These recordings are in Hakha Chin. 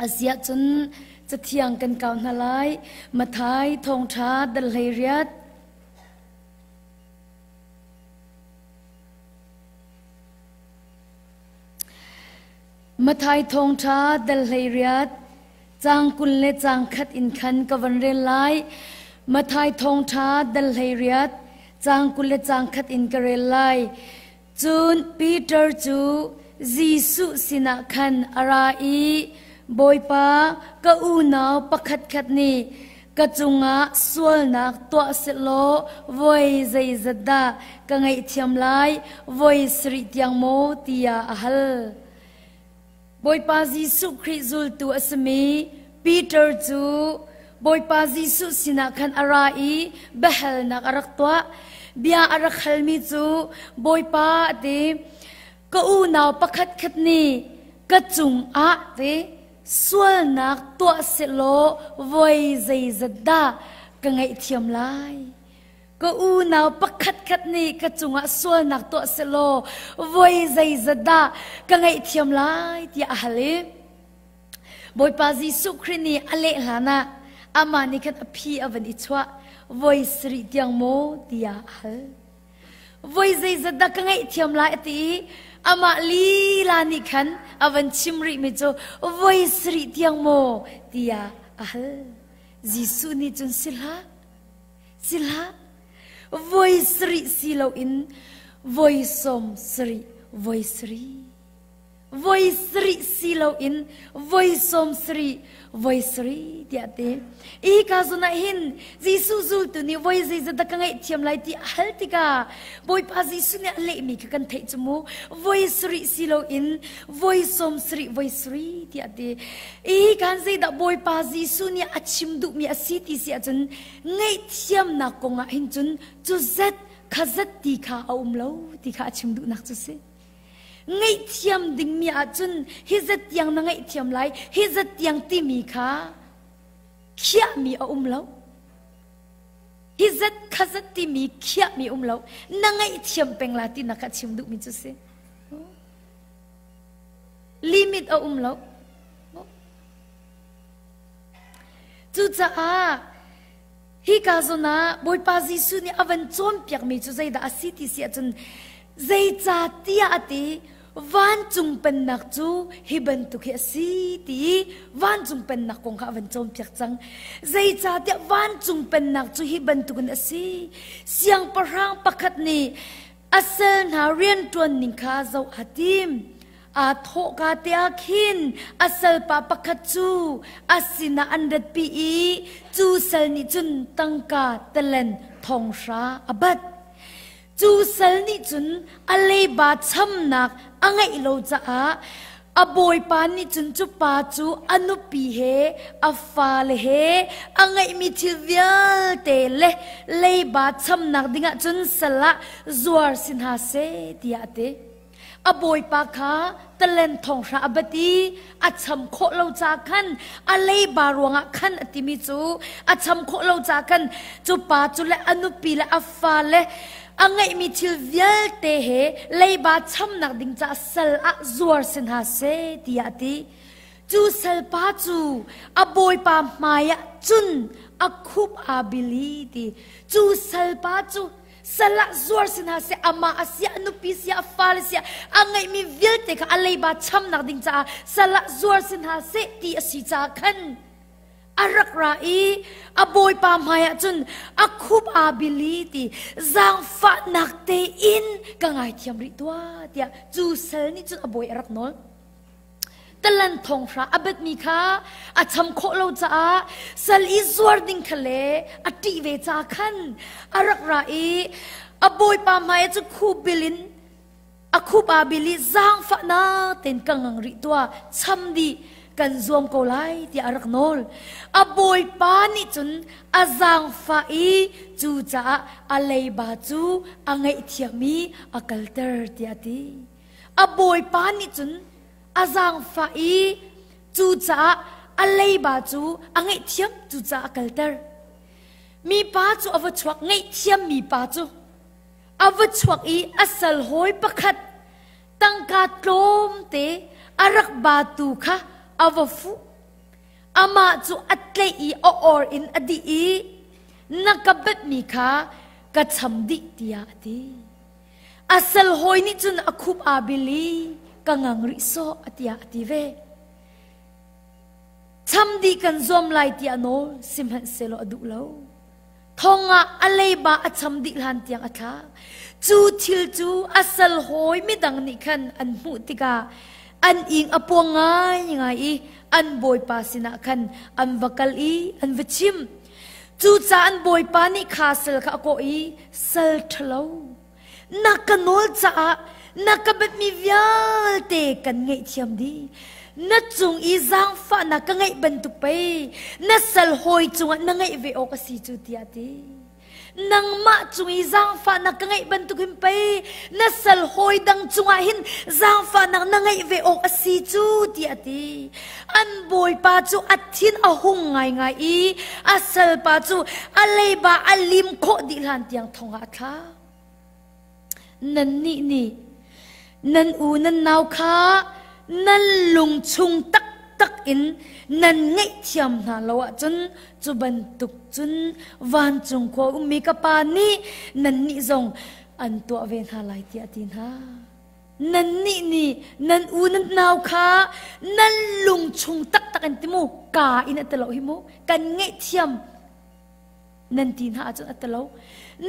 Asiah cun cathiang kan kau hna lai. Mathai thawngṭha dal 18. Mathai thawngṭha dal 18 caang 20 le caang khat in khan ka van rel lai. Mathai thawngṭha dal 18 caang 20 le caang khat in ka rel lai. Cun Peter cu Jesuh sinah khan a ra i, Bawipa, ka unau pakhatkhat nih ka cungah sualnak tuah sehlaw voi zeizat dah ka ngaihthiam lai, voi sarih tiang maw tiah a hal. Bawipa Jesuh Khrih zultu a simi Peter cu Bawipa Jesuh sinah khan a ra i biahalnak a rak tuah. Bia a rak halmi cu Bawipa a ti, ka unau pakhatkhat nih ka cungah ti sualnak tuah sehlaw voi zeizat dah ka ngaihthiam lai? Ka unau pakhatkhat nih ka cungah sualnak tuah sehlaw voi zeizat dah ka ngaihthiam lai tiah a hal i Bawipa Jesuh Khrih nih a leh hlanah amah nih khan a phi a van i chuah voi sarih tiang maw tiah a hal. Voi zeizat dah ka ngaihthiam lai a ti i amah lila nih khan a van chim rihmi cu voi sarih tiang maw tiah a hal. Jesuh nih cun si hlah, si hlah, voi sarih si loin voi sawm sarih, voi sarih. Voi sarih si loin voi sawm sarih, voi sarih tiah ti. I ka zawn ah hin Jesuh zultu nih voi zeizat dah ka ngaihthiam lai ti a hal tikah Bawipa Jesuh nih a lehmi kha kan theih cu mu. Voi sarih si loin voi sawm sarih, voi sarih tiah ti. I kan zeidah Bawipa Jesuh nih a chim duhmi a si ti si ahcun ngaihthiamnak kongah hin cun cu zat kha zat ti kha a um lo ti kha a chim duhnak cu si. Ngaihthiam dingmi ahcun hi zat tiang na ngaihthiam lai, hi zat tiang timi kha khiahmi a um lo. Hi zat kha zat timi khiahmi um lo. Na ngaihthiam peng la ti na ka chim duhmi cu si. Limit a um lo. Cucaah Hika zawn ah Bawipa Jesuh nih a van cawnpiakmi cu zeidah a si ti si ahcun zeicahtiah a ti vancung pennak cu hi bantuk hi a si ti i vancung pennak kong kha a van cawnpiak cang. Zeicahtiah vancung pennak cu hi bantukin a si. Siangpahrang pakhat nih a sal hna rianṭuan ning kha zoh aa tim. Aa thawhka te ah khin a salpa pakhat cu a sinah an ratpi i cu sal nih cun tangka talen thong hra a bat. Cu sal nih cun a leiba chamnak a ngeih lo caah a bawipa nih cun cu pa cu a nupi he a fale he a ngeihmi thil vialte le leiba chamnak dingah cun sal ah zuar si hna seh tiah a ti. A bawipa kha talen thong hra a bat i a cham khawh lo ca khan a leiba ruangah khan a timi cu a cham khawh lo ca khan cu pa cu le a nupi le a fa le a ngeihmi thil vialte he leiba chamnak ding caah sal ah zuar si hna seh tiah a ti. Cu salpa cu a bawipa hmaiah cun a khup aa bil i ti. Cu salpa cu Sal ah zuar si hna seh, amah a siah, a nupi siah, a fale siah, a ngeihmi vialte kha a leiba chamnak ding caah sal ah zuar si hna seh ti a si caah khan a rak ra i a bawipa hmaiah cun a khup aa bil i ti zaangfahnak tein ka ngaithiam rih tuah tiah cu sal nih cun a bawi a rak nawl. Talan thong hra a batmi kha a cham khawh lo caah sal i zuar ding kha le a ṭih ve ca khan a rak ra i a bawipa hmai cu khubil in a khup aa bil i zaangfahnak tein ka ngang rih tuah cham dih kan zuam ko lai tiah a rak nawl. A bawipa nih cun a zaangfah i cucaah a leiba cu a ngaihthiam i a kalter tiah a ti. A bawipa nih cun a zaangfah i cucaah a leiba cu a ngaihthiam cucaah a kalter. Mipa cu a va chuak ngaihthiam mipa cu a va chuak i a sal hawi pakhat tangka tlawmte a rak batu kha a va fuh. Amah cu a tleih i a or in a dih i na ka betmi kha ka cham dih tiah a ti. A sal hawi nih cun a khup aa bil i ka ngang rih sawh a tiah a ti ve. Cham dih kan zuam lai tiah nawl sihmanhsehlaw a duh lo. Thong ah a leiba a cham dih hlan tiang a thlah. Cu thil cu a sal hawi midang nih khan an hmuh tikah an ing a puang ngaingai i an bawipa sinah khan an va kal i an va chim. Cucaah an bawipa nih kha sal kha a kawh i sal ṭhalo na ka nawl caah na ka biatmi vialte kan ngaihthiam dih. Na cung i zaangfahnak ka ngeih bantuk pei na sal hawi cungah na ngeih ve awk a si cu tiah a ti. Nangmah cung i zaangfahnak ka ngeih bantuk hin pei na sal hawi dang cungah hin zaangfahnak na ngeih ve awk a si cu tiah a ti. An bawipa cu a thin a hung ngaingai i a salpa cu a leiba a lim khawh dih hlan tiang thong ah a thlak. Nannih nih nan u nan nau kha nan lung chung taktak in nan ngaihthiam hna lo ahcun cu bantuk cun vancung khua ummi ka Pa nih nannih zong an tuah ve hna lai tiah a ti hna. Nannih nih nan u nan nau kha nan lung chung taktak in ti mu ka in a ti lo hi mu kan ngaihthiam nan ti hna ahcun a ti lo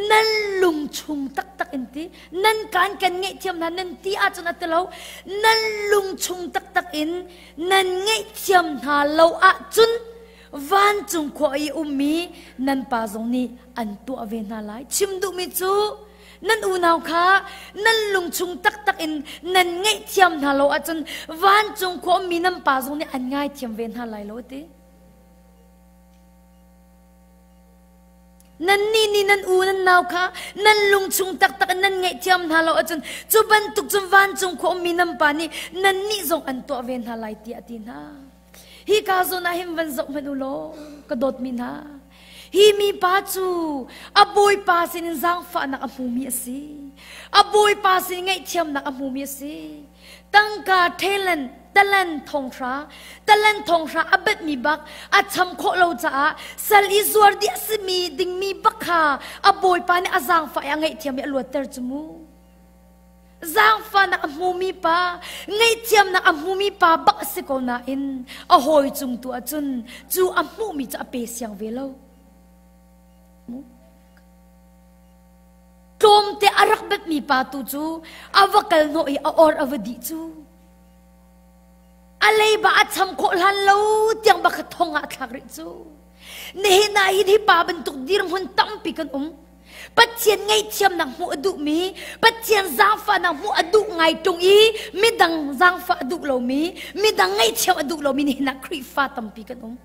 nan lung chung taktak in ti nan kaan kan ngaihthiam hna nan ti ahcun a ti lo nan lung chung taktak in nan ngaihthiam hna lo ahcun vancung khua i ummi nan pa zong nih an tuah ve hna lai chim duhmi cu nan unau kha nan lung chung taktak in nan ngaihthiam hna lo ahcun vancung khua ummi nan pa zong nih an ngaithiam ve hna lai lo ti Nannih nih nan u nan nau kha nan lung chung taktak in nan ngaihthiam hna lo ahcun cu bantuk cun vancung khua ummi nan pa nih nannih zong an tuah ve hna lai tiah a ti hna. Hi ka zawn ah hin van zoh hmanh u law ka dawtmi hna. Hi mipa cu a bawipa sinin zaangfahnak a hmumi a si. A bawipa sin ngaihthiamnak a hmumi a si. Tangka talent talan thonghra talan thonghra a betmi bak a cham khawh lo caah sal i zuar dih a simi dingmi bak kha a bawipa nih a zaangfah i a ngaihthiam i a luatter cu mu. Zaangfahnak a hmumi pa, ngaihthiamnak a hmumi pa bak a si ko nain a hawi cung tu ahcun cu a hmuhmi cu a pe siang ve lo. Tlawmte a rak betmi pa tu cu a va kal hnawh i a or a va dih cu. A leiba a cham khawh hlan lo tiang bak kha thong ah a thlak rih cu. Nihin ah hin hi pa bantuk dirhmun tampi kan um. Pathian ngaihthiamnak hmuh a duhmi, Pathian zaangfahnak hmuh a duh ngai ṭung i midang zaangfah a duh lomi, midang ngaihthiam a duh lomi nihin ah Khrihfa tampi kan um.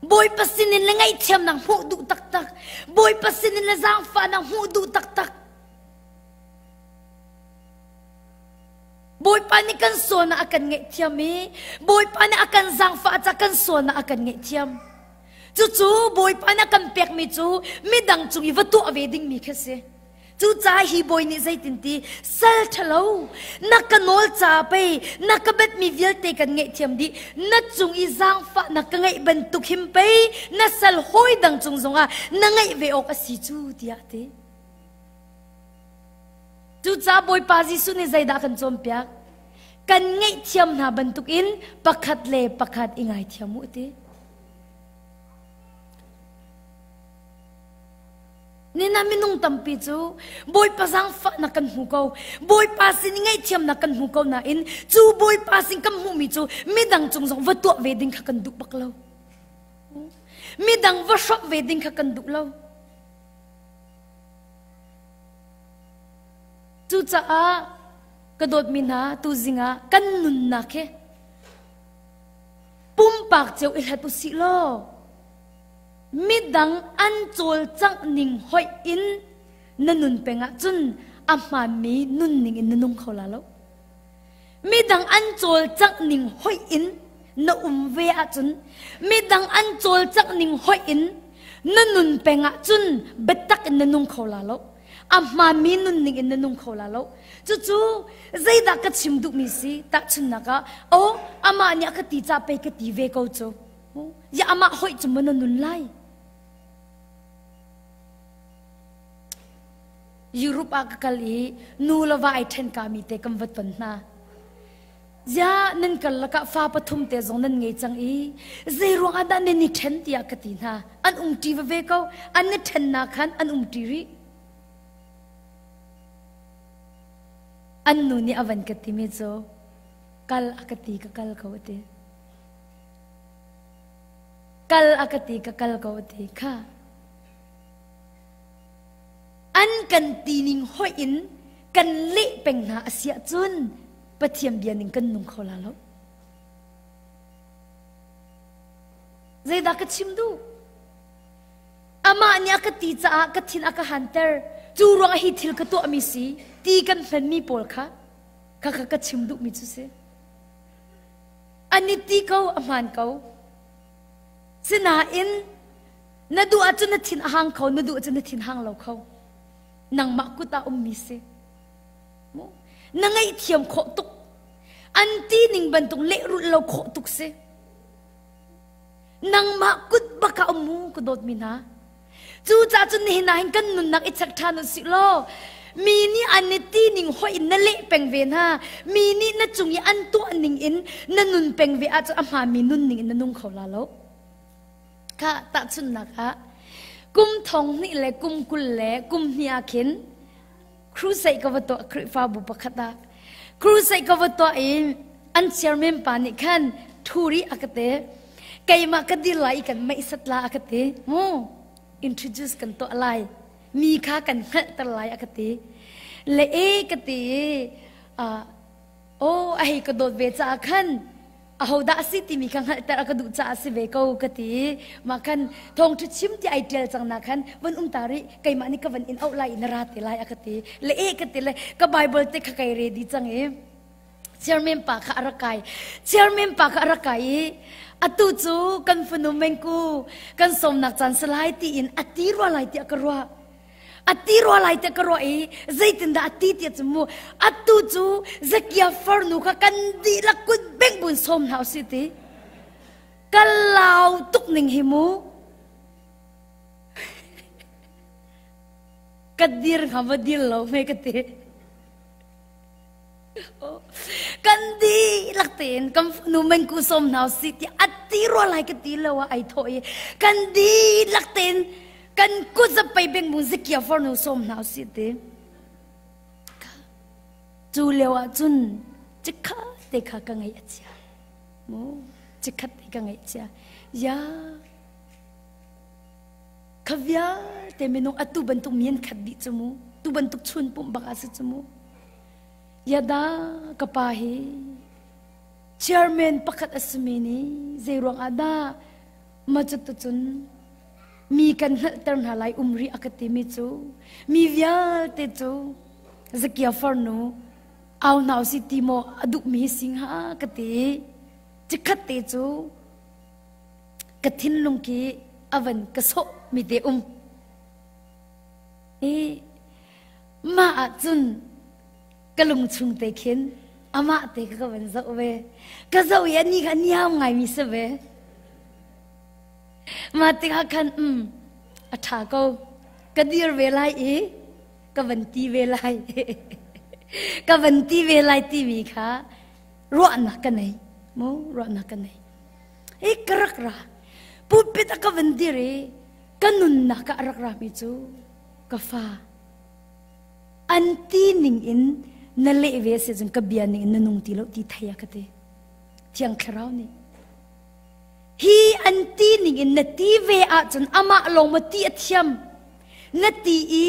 Bawipa sinin le ngaihthiamnak hmuh duh taktak. Bawipa sinin le zaangfahnak hmuh duh taktak. Bawipa nih kan sualnak a kan ngaihthiam i Bawipa nih a kan zaangfah ca kan sualnak a kan ngaihthiam. Cucu Bawipa nih a kan pekmi cu midang cung i va tuah ve dingmi khi a si. Cucaah hi bawi nih zeitinti sal ṭhalo na ka nawl ca pei na ka betmi vialte kan ngaihthiam dih na cung i zaangfahnak ka ngeih bantuk him pei na sal hawi dang cung zongah na ngeih ve awk a si cu tiah a ti. Cucaah Bawipa Jesuh nih zeidah kan cawnpiak? Kan ngaihthiam hna bantukin pakhat le pakhat i ngaithiam u ti. Nina minung tampi cu Bawipa zaangfahnak kan hmu ko. Bawipa sin i ngaihthiamnak kan hmu ko nain cu Bawipa sin kan hmuhmi cu midang cung zong va tuah ve ding kha kan duh bak lo. Midang va hrawk ve ding kha kan duh lo. Cucaah ka dawtmi hna tuzing ah kan nunnak hi pumpak cio i hlat usih law Midang an cawlcangh ning hoih in na nun peng ahcun a hmaanmi nunning in na nung kho la lo. Midang an cawlcangh ning hoih in na um ve ahcun midang an cawlcangh ning hoih in na nun peng ahcun biatak in na nung kho la lo. A hmaanmi nunning in na nung kho la lo. Cucu zeidah ka chim duhmi si? Tahchunhnak ah, aw amah nih a ka ti ca pei ka ti ve ko cu. Ya amah hoih cu maw na nun lai? Europe ah ka kal i nu le va ai ṭhen kami te kan va ton hna. Ziah nan kal lakah fa pathum te zong nan ngei cang i zei ruangah dah nan i ṭhen tiah ka ti hna. An umṭi veve ko. An i ṭhennak khan an umṭi rih. An nu nih a van ka timi cu kal a ka ti ka kal ko a ti. Kal a ka ti ka kal ko a ti kha. An kan tining hoih in kan leh peng hna a si ahcun Pathian bia ning kan nung kho la lo. Zeidah ka chim duh? Amah nih a ka ti caah ka thin a ka hanter. Cu ruangah hi thil ka tuahmi si ti kan hmanmi pawl kha kha kha ka chim duhmi cu si. An i ti ko a hmaan ko. Sinain na duh ahcun na thin a hang kho, na duh ahcun na thin hang lo kho. Nangmah kut ah ummi si. Na ngaihthiam khawh tuk. An ti ning bantuk lehrulh lo khawh tuk si. Nangmah kut bak ah um mu ka dawtmi hna. Cucaah cun nihin ah hin kan nunnak i check ṭhan usih law mi nih an i ti ning hoih in na leh peng ve hna. Mi nih na cung i an tuah ning in na nun peng ve ahcun a hmaanmi nun ning in na nung kho la lo. Kha tahchunhnak ah kum thong hnih le kum 20 le kum hnih ah khin crusade ka va tuah Khrihfabu pakhat ah crusade ka va tuah i an chairman pa nih khan thuri a ka te keimah ka dir lai i kan meihsat la a ka ti mu introduce kan tuah lai mi kha kan hngalhter lai a ka ti le e ka ti i oh a hei ka dawt ve caah khan ahodah a si timi kha hngalhter a ka duh caah si ve ko ka ti mah khan thawngṭha chim ti ai ṭial cang na khan van um ta rih keimah nih ka van in auh lai i na ra te lai a ka ti le e ka ti le ka bible te kha kai ready cang i chairman pa kha a rak kai chairman pa kha a rak kai i atu cu kan fanu mengku kan sawmnak caan salai tiin a ti rua lai tiah ka ruah A ti rua lai te ka ruah i zeitindah a ti tiah cu mu atu cu Zakia farnu kha kan dihlak kut bengh bun sawm hna usih ti ka lau tuk ning hi mu ka dir hnga va dir lo hme ka ti Kan dihlak tein kan nu mengku sawm hna usih ti a ti rua lai ka ti lo ah ai thawh i kan dihlak tein kan kut zapei beng bu zikia farnu sawm hna usih ti cu lio ah cun cikhat te kha ka ngaih a chia mu cikhat te ka ngaih chia ya Kha vialte minung atu bantuk mi an khat dih cu mu. Tu bantuk chun pumh bak ah si cu mu. Yada ka pa hi chairman pakhat a simi nih zei ruang ah dah ma cu cun mi kan hngalhter hna lai um rih a ka timi cu mi vialte cu Zakia farnu au hna si ti maw a duhmi si hnga ka ti cikhat te cu ka thinlung khi a van ka sawh mi te um i mah ah cun ka lung chung te khin amah te kha ka van zoh ve ka zoh i ani kha niam ngai mi si ve mah tikah khan um a ṭha ko ka dir ve lai i ka van ti ve lai ka van ti ve lai timi kha ruahnak ka nei mu ruahnak ka nei i ka rak ra pulpit a ka van dir i ka nunnak ah a rak rami cu ka fa an ti ning in na leh ve si cun ka bia ning in na nung ti lo ti thei a ka ti thiang thlarau nih hi an ti ning in na ti ve ahcun amah lawng ma ti a thiam na ti i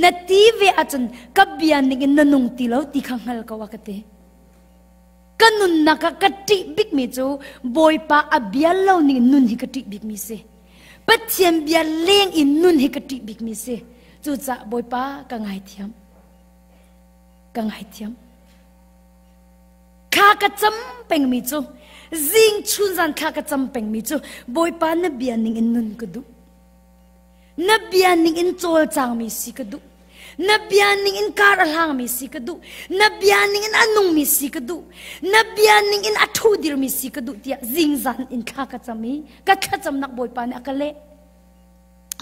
na ti ve ahcun ka bia ning in na nung ti lo ti kha hngal ko a ka ti Ka nunnak ah ka ṭih bikmi cu Bawipa a bia lo ning nun hi ka ṭih bikmi si. Pathian bia leng in nun hi ka ṭih bikmi si. Cucaah Bawipa ka ngaithiam. Ka ngaithiam. Thla ka cam pengmi cu zing chun zan thla ka cam pengmi cu Bawipa na bia ning in nun ka duh. Na bia ning in cawlcangmi si ka duh. Na bia ning in kar a hlangmi si ka duh. Na bia ning in a nungmi si ka duh. Na bia ning in a ṭhu dirmi si ka duh tiah zingzan in thla ka cam i ka thlacamnak Bawipa nih a ka leh.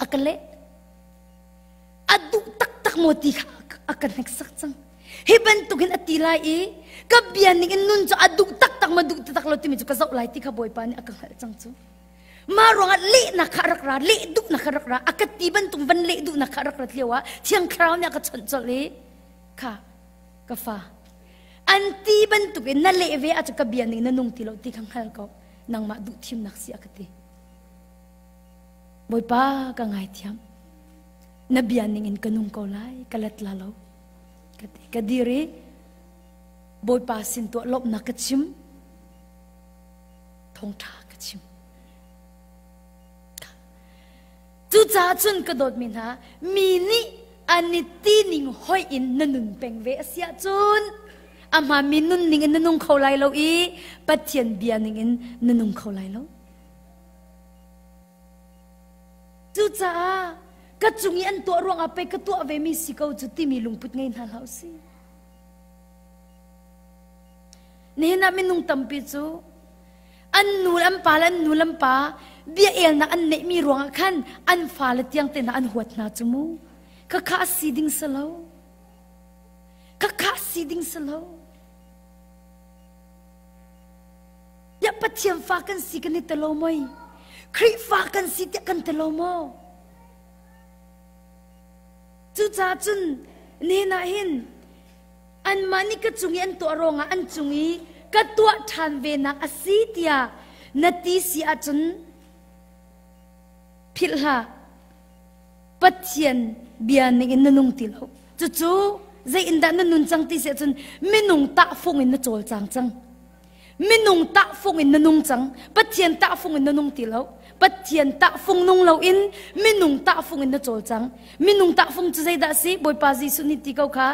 A ka leh. A duh taktak maw ti kha a ka hneksak cang. Hi bantukin a ti lai i ka bia ning in nun cu a duh taktak maw duh taktak lo timi cu ka zoh lai ti kha Bawipa nih a ka hngalh cang cu. Mah ruangah lehnak kha a rak ra, leh duhnak kha a rak ra, a ka ti bantuk van leh duhnak kha a rak rat lio ah Thiang Thlarau nih a ka chawnh colh i kha ka fa an ti bantukin na leh ve ahcun ka bia ning na nung ti lo ti kha hngal ko nangmah duh thimnak si a ka ti. Bawipa ka ngaithiam na bia ning in ka nung ko lai ka let la lo ka ti ka dir i Bawipa sin tuah lawmhnak ka chim thawngṭha ka chim. Cucaah cun ka dawtmi hna, mi nih an i tining hoih in na nun peng ve a si ahcun a hmaanmi nunning in na nung kho lai lo i Pathian bia ning in na nung kho lai lo. Cucaah ka cung i an tuah ruangah pei ka tuah vemi si ko cu timi lungput ngei hna hlah usih. Nihin ah minung tampi cu an nu le an pa le an nu le an pa bia elnak an neihmi ruangah khan an fale tiang te hna an huat hna cu mu. Khakha a si ding si lo. Khakha a si ding si lo. Ya Pathian fa kan si kan i telo moi. Khrihfa kan si tiah kan telo maw? Cucaah cun nihin ah hin Anmah nih ka cung i an tuah ruangah an cung i ka tuah ṭhan venak a si tiah na ti si ahcun philh hlah. Pathian bia ning in na nung ti lo. Cucu zei in dah na nun cang ti si ahcun minung tahfung in na cawlcang cang. Minung tahfung in na nung cang. Pathian tahfung in na nung ti lo. Pathian tahfung nung loin minung tahfung in na cawlcang. Minung tahfung cu zeidah a si? Bawipa Jesuh nih ti ko kha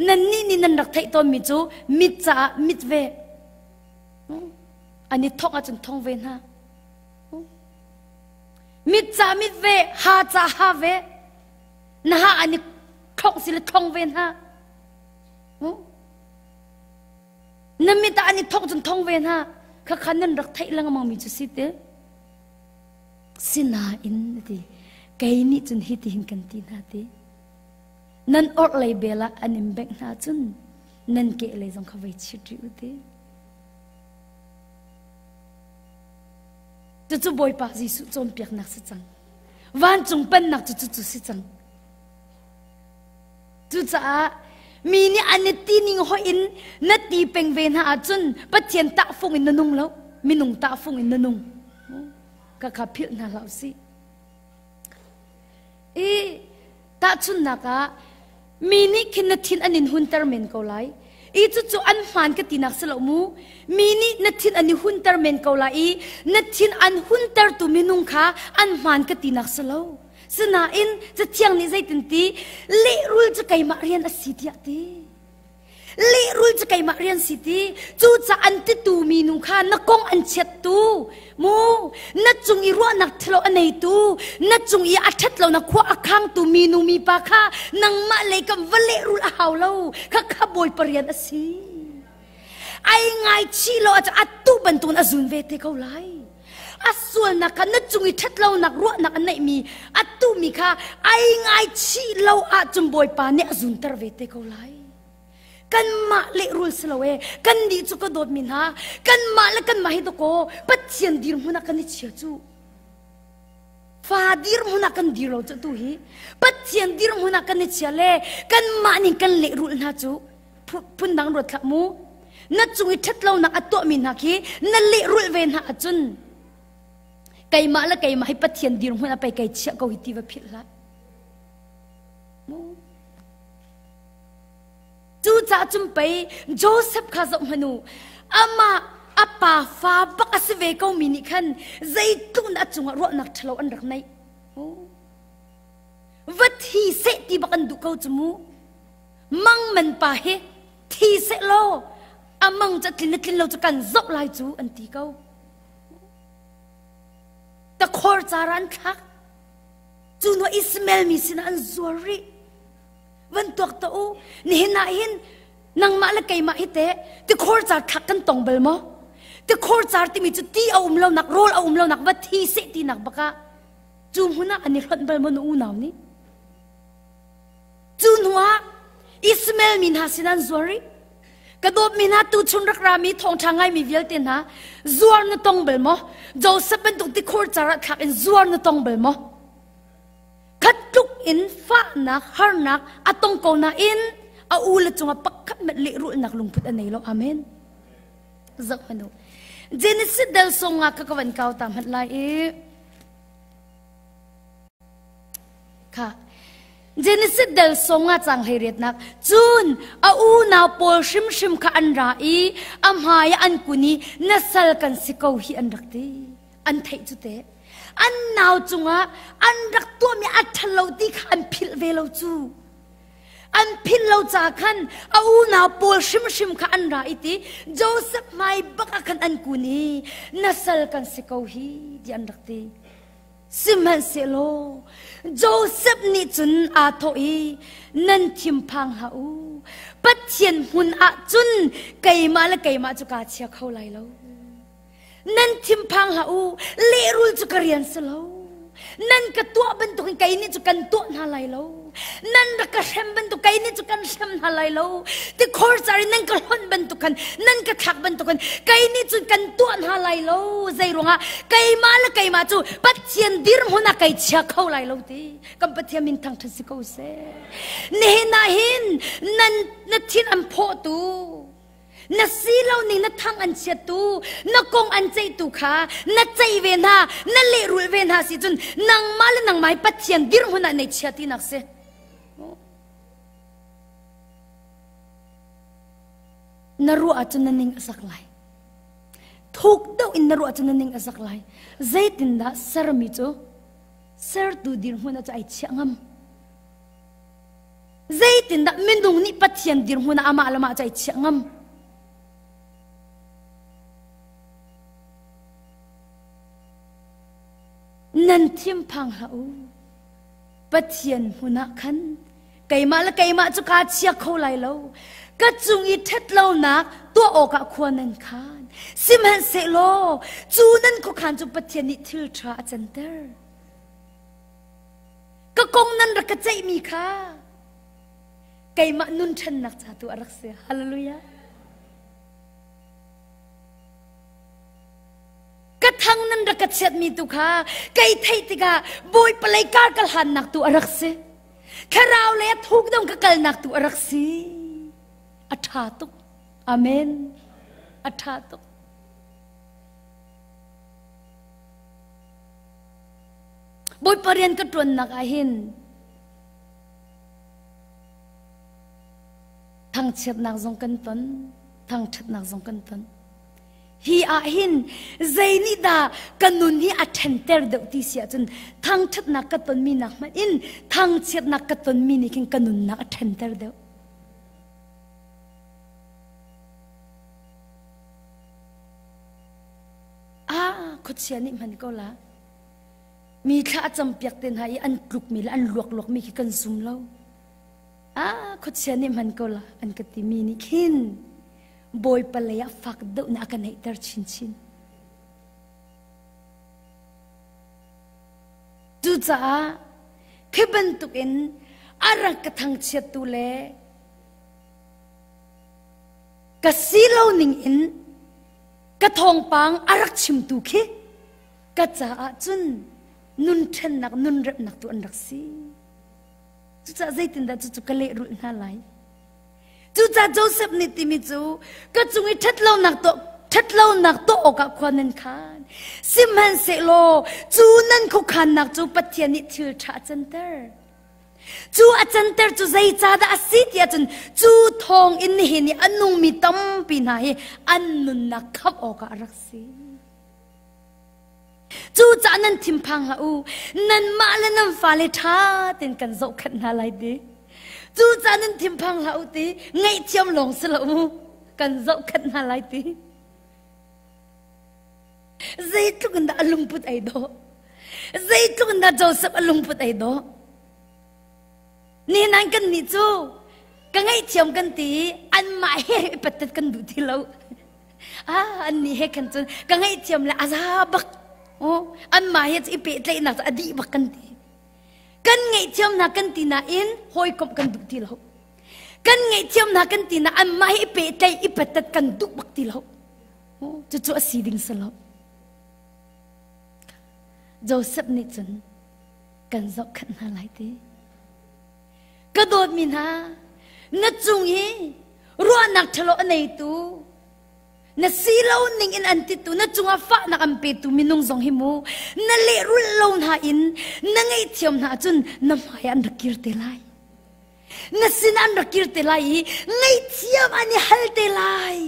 nannih nih nan rak theih tawnmi cu mit caah mit ve. An i thongh ahcun thong ve hna. Mit ca mit ve, ha ca ha ve. Na ha an i thlongh si le thlong ve hna. Na mit ah an i thongh cun thong ve hna. Khakha nan rak theih lengmang mi cu si te. Sinain a ti. Kei nih cun hi ti hin kan ti hna ti. Nan orhlei bel ah an in bengh hna cun nan kehlei zong kha vei chit rih u ti. Cucu Bawipa Jesuh cawnpiaknak si cang. Vancung pennak cu cucu si cang. Cucaah mi nih an i tining hoih in na ti peng ve hna ahcun Pathian tahfung in na nung lo, minung tahfung in na nung. Ka kha philh hna hlah usih. I tahchunhnak ah mi nih khin na thin an in hunter men ko lai. I cucu an hmaan ka tinak si lo mu. Mi nih na thin an i hunter men ko lai i na thin an huntertu minung kha an hmaan ka tinak si lo. Sinain Cathiang nih zeitin ti lehrul cu keimah rian a si tiah ti. Lehrul cu keimah rian si ti. Cucaah an titu minu kha na kong an chiattu mu na cung i ruahnak ṭhalo a neitu na cung i a ṭhat lo na khua a khangtu minu mipa kha nangmah lei kam va lehrul a hau lo kha kha bawipa rian a si. Ai ngaichih lo ahcun atu bantukin a zun ve te ko lai. A sualnak kha na cung i ṭhatlonak ruahnak a neihmi a tuhmi kha ai ngaichih lo ahcun Bawipa nih a zunter ve te ko lai. Kanmah lehrul si lo ee, kan nih cu ka dawtmi hna, kanmah le kanmah hi dakaw Pathian dirhmun ah kan i chia cu. Fa dirhmun ah kan dir lo cu tu hi. Pathian dirhmun ah kan i chia le kanmah nih kan lehrulh hna cu phundang ruat hlah mu na cung i ṭhatlonak a tuahmi hna khi na lehrulh ve hna ahcun keimah le keimah hi Pathian dirhmun a pei kei chiah ko hi ti va philh hlah mu cucaah cun pei Joseph kha zoh hmanh u amah a pa fa bak a si ve ko mi nih khan zeitluk in a cungah ruahnak ṭhalo an rak neih va thi seh ti bak an duh ko cu mu Mang man pa hi thi seh law a mang cu tlin le tlin lo cu kan zoh lai cu an ti ko. Takhor cara an thlak. Cu hnu Ismael mi sinah an zuar rih. Van tuak ta u. Nihin ah hin nangmah le keimah hi teh tikhor car thlak kan tong bal maw? Tikhor car timi cu ti a um lonak, rawl a um lonak va thi seh tinak bakah cu hmun ah an i hlonh bal maw na unau nih? Cu hnuah Ismael mi hna sin an zuar i ka dawtmi hna tuchun rak rami thawngṭha ngaimi vialte hna zuar na tong bal maw? Joseph bantuk tikhur car ah thlak in zuar na tong bal maw? Khat tluk in fahnak, harnak a tong ko nain a u le cungah pakhat hmanh lehrulhnak lungput a nei lo. Amen. Zoh hmanh u. Genesis del song ah ka ka van kau ta hmanh lai i Kha. Genesis del song ah cang hlei riatnak cun a unau pawl hrimhrim kha an ra i a hmai ah an kun i na sal kan si ko hi an rak ti an theih cu teh an nau cungah an rak tuahmi a ṭhalo ti kha an philh ve lo cu an philh lo ca khan a unau pawl hrimhrim kha an ra i ti Joseph hmai bak ah khan an kun i na sal kan si ko hi ti an rak ti Sihmanhsehlaw Josef nih cun aa thawh i, Nan thinphang hlah u. Pathian hmun ah cun keimah le keimah cu kaa chia kho lai lo. Nan thinphang hlah u. Lehrul cu ka rian si lo. Nan ka tuah bantukin kei nih cu kan tuah hna lai lo. Nan rak ka hrem bantuk kei nih cu kan hrem hna lai lo. Tikhor car in nan ka hlonh bantuk khan nan ka thlak bantuk khan kei nih cun kan tuah hna lai lo. Zei ruangah keimah le keimah cu Pathian dirhmun ah kei chia kho lai lo ti. Kan Pathian min thangṭhat si ko seh. Nihin ah hin nan na thin an phawhtu na si lo ning na thang an chiattu na kong an ceihtu kha na ceih ve hna na lehrulh ve hna si cun nangmah le nangmah hi Pathian dirhmun ah nei chia tinak si na ruah ahcun na ning a zak lai thuk deuh in na ruah ahcun na ning a zak lai zeitindah sermi cu sertu dirhmun ah cu ai chiah ngam Zeitindah minung nih Pathian dirhmun ah amah le mah cu ai chiah ngam? Nan thinphang hlah u. Pathian hmun ah khan keimah le keimah cu kaa chia kho lai lo. Ka cung i ṭhatlonak tuah awkah khua nan khan. Sihmanhsehlaw cu nan khuakhan cu Pathian nih thil ṭha a canter. Ka kong nan rak ka ceihmi kha keimah nun ṭhennak ca tu a rak si. Hallelujah. Ka thang nan rak ka chiatmi tu kha kei theih tikah Bawipa lei kar ka hlannak tu a rak si. Thlarau lei a thuk dong ka kalnak tu a rak si. A ṭha tuk. Amen. A ṭha tuk. Bawipa rian ka ṭuannak ah hin thangchiatnak zong kan ton, thangṭhatnak zong kan ton. Hi ah hin zei nih dah ka nun hi a ṭhenter deuh ti si ahcun thangṭhatnak ka tonmi nak hmanh in thangchiatnak ka tonmi nih khin ka nunnak a ṭhenter deuh. Ah, khuachia nih hman ko la. Mi thla a campiak te hna i an tlukmi le an luakluakmi khi kan zum lo. Ah, khuachia nih hman ko la an ka timi nih khin Bawipa lei ah fak deuh nih a ka neihter chinchin. Cucaah khi bantukin a rak ka thangchiattu le ka si lo ning in ka thawngpang a rak chimtu khi ka caah cun nun ṭhennak nun remnak tu an rak si cucaah zeitindah cucu ka lehrulh hna lai cucaah Joseph nih timi cu ka cung i ṭhatlonak tuah ṭhatlonak tuah awkah khua nan khan sihmanhsehlaw cu nan khuakhannak cu Pathian nih thil ṭha a canter Cu a canter cu zeicahdah a si ti ahcun cu thawng in nihin i a nungmi tampi hna hi an nunnak khamh awkah a rak si. Cucaah nan thinphang hlah u. Nanmah le nan fale ṭha tein kan zohkhenh hna lai ti. Cucaah nan thinphang hlah u ti ngaihthiam lawng si lo mu. Kan zohkhenh hna lai ti. Zeitluk in dah a lungput ei dawh. Zeitluk in dah Joseph a lungput ei dawh. Nihin an kan nih cu ka ngaihthiam kan ti i anmah he i pattat kan duh ti lo. Ah, an nih he khan cun ka ngaihthiam le a za bak. Oh, anmah he cu i pehtlaihnak cu a dih bak kan ti. Kan ngaihthiam hna kan ti nain hawikomh kan duh ti lo. Kan ngaihthiam hna kan ti na anmah he i pehtlaih i pattat kan duh bak ti lo. Oh, cucu a si ding si lo. Joseph nih cun kan zohkhenh hna lai ti. Ka dawtmi hna, na cung i ruahnak ṭhalo a neitu, na si lo ning in an titu, na cungah fahnak an petu minung zong hi mu, na lehrulh lo hna in na ngaihthiam hna ahcun na hmai an rak kir te lai. Na sin an rak kir te lai i ngaihthiam an i hal te lai.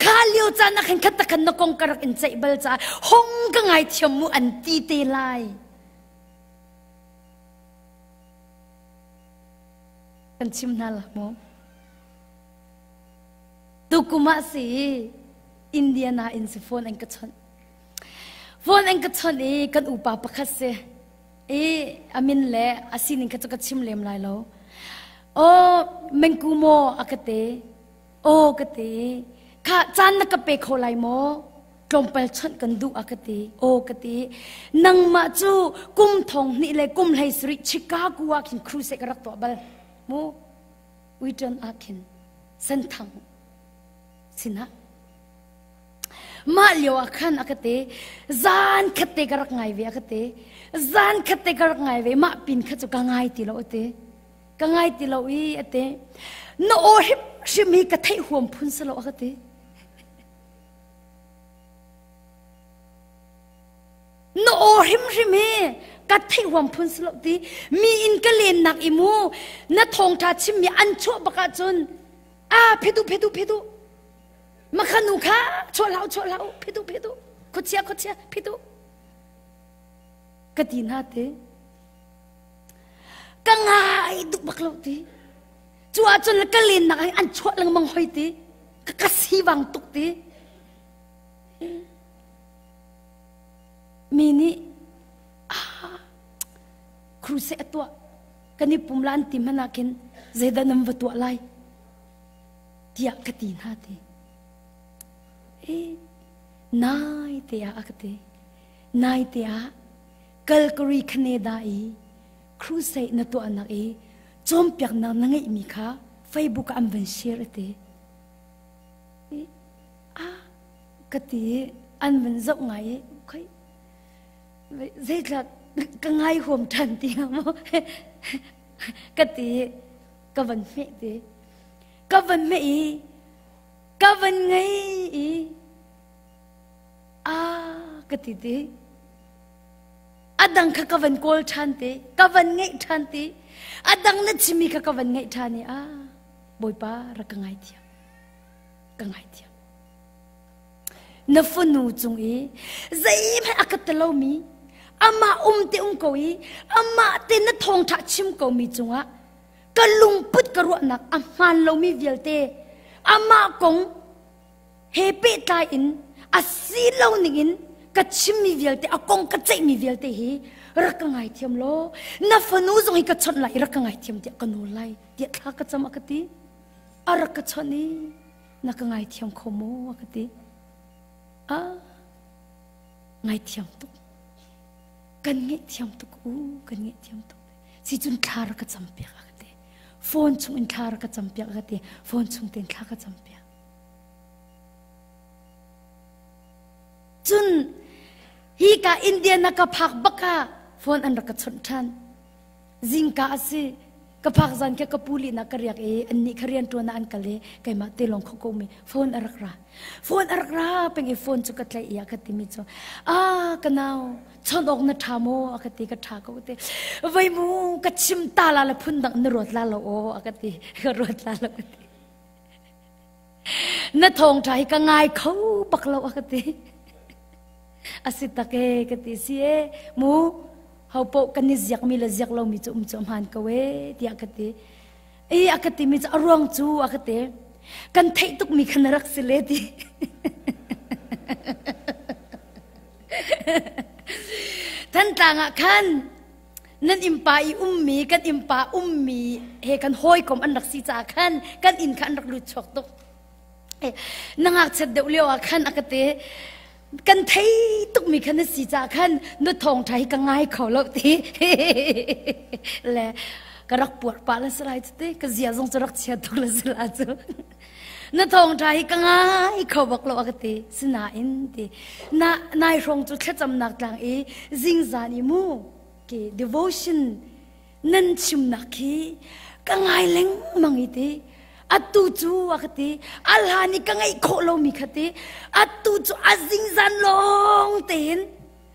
Kha lio caan ah khan khat khan na kong ka rak in ceih bal caah hong ka ngaithiam mu an ti te lai. Kan chim hna la mu. Tukum ah si Indiana in si phone an ka chawnh. Phone an ka chawnh i kan upa pakhat si. I amin le a sining kha cu ka chim lem lai lo. Oh, mengku maw a ka te. Aw ka ti. Kha caan na ka pe kho lai maw? Tlawmpal chawnh kan duh a ka ti. Aw ka ti. Nangmah cu kum thong hnih le kum hlei sarih Chicago ah khin crusade ka rak tuah bal. Mu Wheaton ah khin Senthang sinah Mah lio ah khan a ka ti. Zan khat te ka rak ngai ve a ka ti. Zan khat te ka rak ngai ve. Mah pin kha cu ka ngai ti lo a ti. Ka ngai ti lo i a ti. Na aw hrimhrim hi ka theih huam phun si lo a ka ti. Na aw hrimhrim hi ka theih huam phun si lo ti. Mi in ka lennak i mu na thawngṭha chimmi an chuah bak ahcun a phetu phetu phetu makhanu kha chuah hlah u chuah hlah u phetu phetu khuachia khuachia phetu ka ti hna te. Ka ngai duh bak lo ti. Cu ahcun le ka lennak ah an chuah lengmang hoi ti. Ka ka sivang tuk ti. Mi nih ah crusade a tuah kan i pum la an ti hmanh ah khin zeidah nan va tuah lai tiah ka ti hna ti. E nai te ah a ka ti. Nai te ah Calgary Canada i crusade na tuahnak i cawnpiaknak na ngeihmi kha Facebook ah an van share ate. Ah ka ti an van zoh ngai i khoi zeitlak ka ngai huam ṭhan ti hnga maw ka ti ka van hmeh ti ka van hmeh i ka van ngei i ah ka ti ti A dang kha ka van kawl ṭhan te, ka van ngeih ṭhan te, a dang na chimmi kha ka van ngeih ṭhan i ah Bawipa rak ka ngaithiam. Ka ngaithiam. Na fanu cung i zeihmanh a ka talomi amah um te um ko i amah te na thawngṭha chim komi cungah ka lungput ka ruahnak a hmaan lomi vialte amah kong he pehtlai in a si lo ning in ka chimmi vialte a kong ka ceihmi vialte hi rak ka ngaithiam law na fanu zong hi ka chawnh lai rak ka ngaithiam tiah ka nawl lai tiah thla ka cam a ka ti a rak ka chawnh i na ka ngaithiam kho maw a ka ti a ngaithiam tuk kan ngaihthiam tuk u kan ngaihthiam tuk si cun thla rak ka cam piak a ka ti phone chung in thla rak ka cam piak a ka ti phone chung tein thla ka cam piak Cun hika Indiana ka phak bak ah phone an rak ka chawnh ṭhan. Zingka a si. Ka phak zan kha ka pu lihnak ka riak i annih kha rianṭuan ah an kal i keimah te lawng kho ko mi phone a rak ra. Phone a rak ra peng i phone cu ka tlaih i a ka timi cu ah ka nau chawnh awk na ṭha maw a ka ti ka ṭha ko te. Voi mu ka chim ta la le phun dang na ruat la lo aw a ka ti ka ruat la lo ka ti. Na thawngṭha hi ka ngai kho bak lo a ka ti. A si tak e ka ti si e mu ho poh kan i ziakmi le ziak lomi cu um cu a hmaan ko e tiah ka ti. E a ka timi cu a ruang cu a ka ti. Kan theih tukmi kha na rak si le ti. Thantlang ah khan. Nan innpa i ummi kan innpa ummi he kan hawikom an rak si caah khan kan inn kha an rak lut chuak tuk. Na ngakchiat deuh lio ah khan a ka ti. Kan thei tukmi khan na si caah khan na thawngṭha hi ka ngai kho lo ti. Le ka rak puar pah la si lai cu ti. Ka zia zong cu rak chia tuk la si la cu. Na thawngṭha hi ka ngai kho bak lo a ka ti. Sinain ti. Na nai hrawng cu thlacamnak tlang i zingzan i mu ke devotion nan chimnak khi ka ngai lengmang i ti. Atu cu a ka ti. A hlan i ka ngeih khawh lomi kha ti. Atu cu a zingzan lawng tein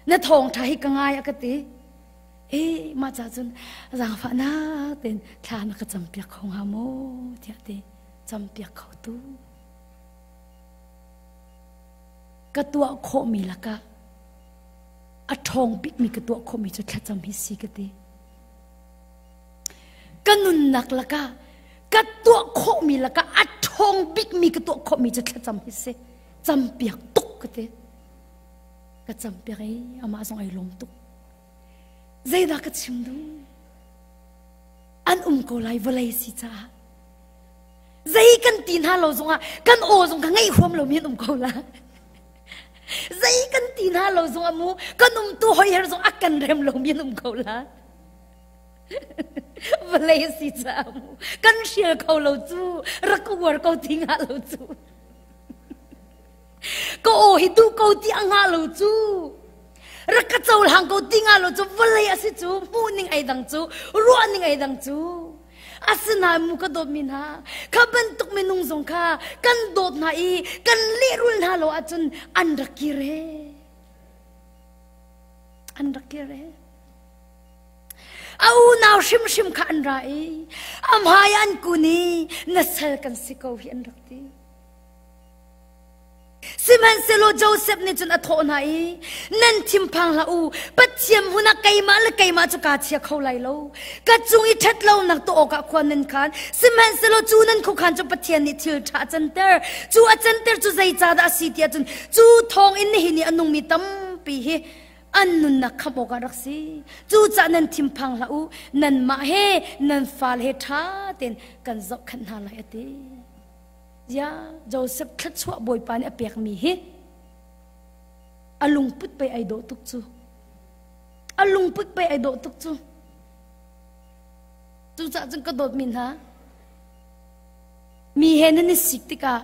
na thawngṭha hi ka ngai a ka ti. E mah ca cun zaangfahnak tein thla na ka campiak kho hnga maw tiah ti campiak kho tu. Ka tuah khawhmi lakah a ṭhawng bikmi ka tuah khawhmi cu thlacam hi si ka ti. Ka nunnak lakah ka tuah khawhmi lakah a ṭhawng bikmi ka tuah khawhmi cu thlacam hi si. Campiak tuk ka ti. Ka campiak i amah zong ai lawm tuk. Zeidah ka chim duh? An um ko lai vawlei si caah. Zei kan ti hna lo zongah kan aw zong ka ngeih huam lomi an um ko la. Zei kan ti hna lo zongah mu kan um tu hoiher zong a kan rem lomi an um ko la. Vawlei si caah mu kan hrial kho lo cu rak uar ko ti ngah lo cu. Ka aw hi duh ko ti a ngah lo cu. Rak ka cohlang ko ti ngah lo cu vawlei a si cu hmuh ning ai dang cu ruah ning ai dang cu. Asinain mu ka dawtmi hna, kha bantuk minung zong kha kan dawt hna i kan lehrul hna lo ahcun an rak kir he. An rak kir he. A unau hrimhrim kha an ra i a hmai an kun i na sal kan si ko hi an rak ti. Sihmanhsehlaw Josef nih cun a thawh hna i, Nan thinphang hlah u, Pathian hmun ah keimah le keimah cu kaa chia kho lai lo. Ka cung i ṭhat lonak tuah awkah khua nan khan. Sihmanhsehlaw cu nan khuakhan cu Pathian nih thil ṭha a canter. Cu a canter cu zeicahdah a si ti ahcun cu thawngin nihin i a nungmi tampi hi an nunnak khamh awkah rak si. Cucaah nan thinphang hlah u, nanmah he nan fale he ṭha tein kan zohkhenh hna lai, a ti. Ya Joseph thluachuah Bawipa nih a pekmi hi a lungput pei ai dawh tuk cu. A lungput pei ai dawh tuk cu. Cucaah cun ka dawtmi hna, mi he nan i sik tikah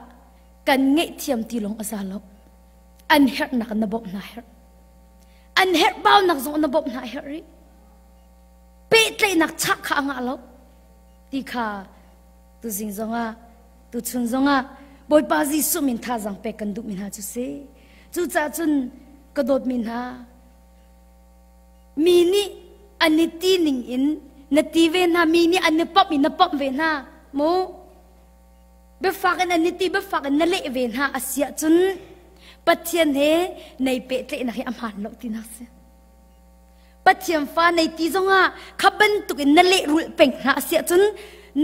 kan ngaihthiam ti lawng a za lo. An herhnak na bawmh hna herh. An herh baunak zong na bawmh hna herh rih. Pehtlaihnak chah kha a ngah lo ti kha Tuzing zongah, tuchun zongah Bawipa Jesuh min thazaang pek kan duhmi hna cu si. Cucaah cun ka dawtmi hna, mi nih an i ti ning in na ti ve hna, mi nih an i pomh in na pomh ve hna, mu? Biafak in an i ti, biafak in na leh ve hna a si ahcun Pathian he nei pehtlaihnak hi a hmaan lo tinak si. Pathian fa nei ti zongah kha bantuk in na lehrulh peng hna a si ahcun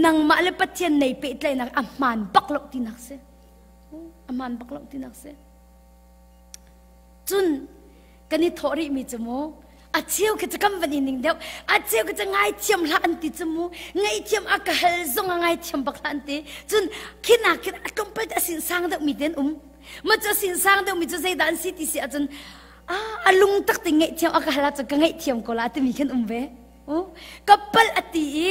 nangmah le Pathian nei pehtlaihnak a hmaan bak lo tinak si. A hmaan bak lo tinak si. Cun kan i thawh rihmi cu mu a cheu khi cu kan van i ning deuh a cheu khi cu ngaithiam hlah an ti cu mu ngaihthiam a ka hal zong a ngaithiam bak hlah an ti cun khinak khin a tlawmpal te a sin sang deuh mi te an um ma cu a sin sang deuh mi cu zeidah an si ti si ahcun a lung tak te ngaihthiam a ka hal ahcun ka ngaihthiam ko la timi khan um ve ka palh a ti i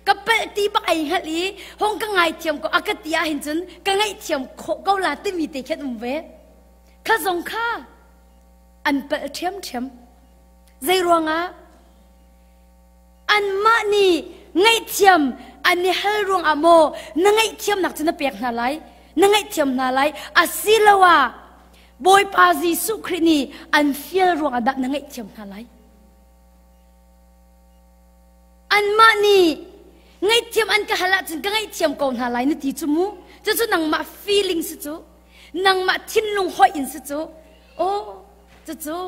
ka palh ti bak ai hngalh i hong ka ngaithiam ko a ka ti ah hin cun ka ngaihthiam khawh ko la timi te khan um ve kha zong kha an palh ṭhiamṭhiam zei ruangah anmah nih ngaihthiam an i hal ruangah maw na ngaihthiamnak cu na pek hna lai na ngaihthiam hna lai asiloah Bawipa Jesuh Khrih nih an fial ruangah dah na ngaihthiam hna lai? Anmah nih ngaihthiam an ka hal ahcun ka ngaihthiam ko hna lai na ti cu mu. Cucu nangmah feeling si cu. Nangmah thinlung hoih in si cu. Oh, cucu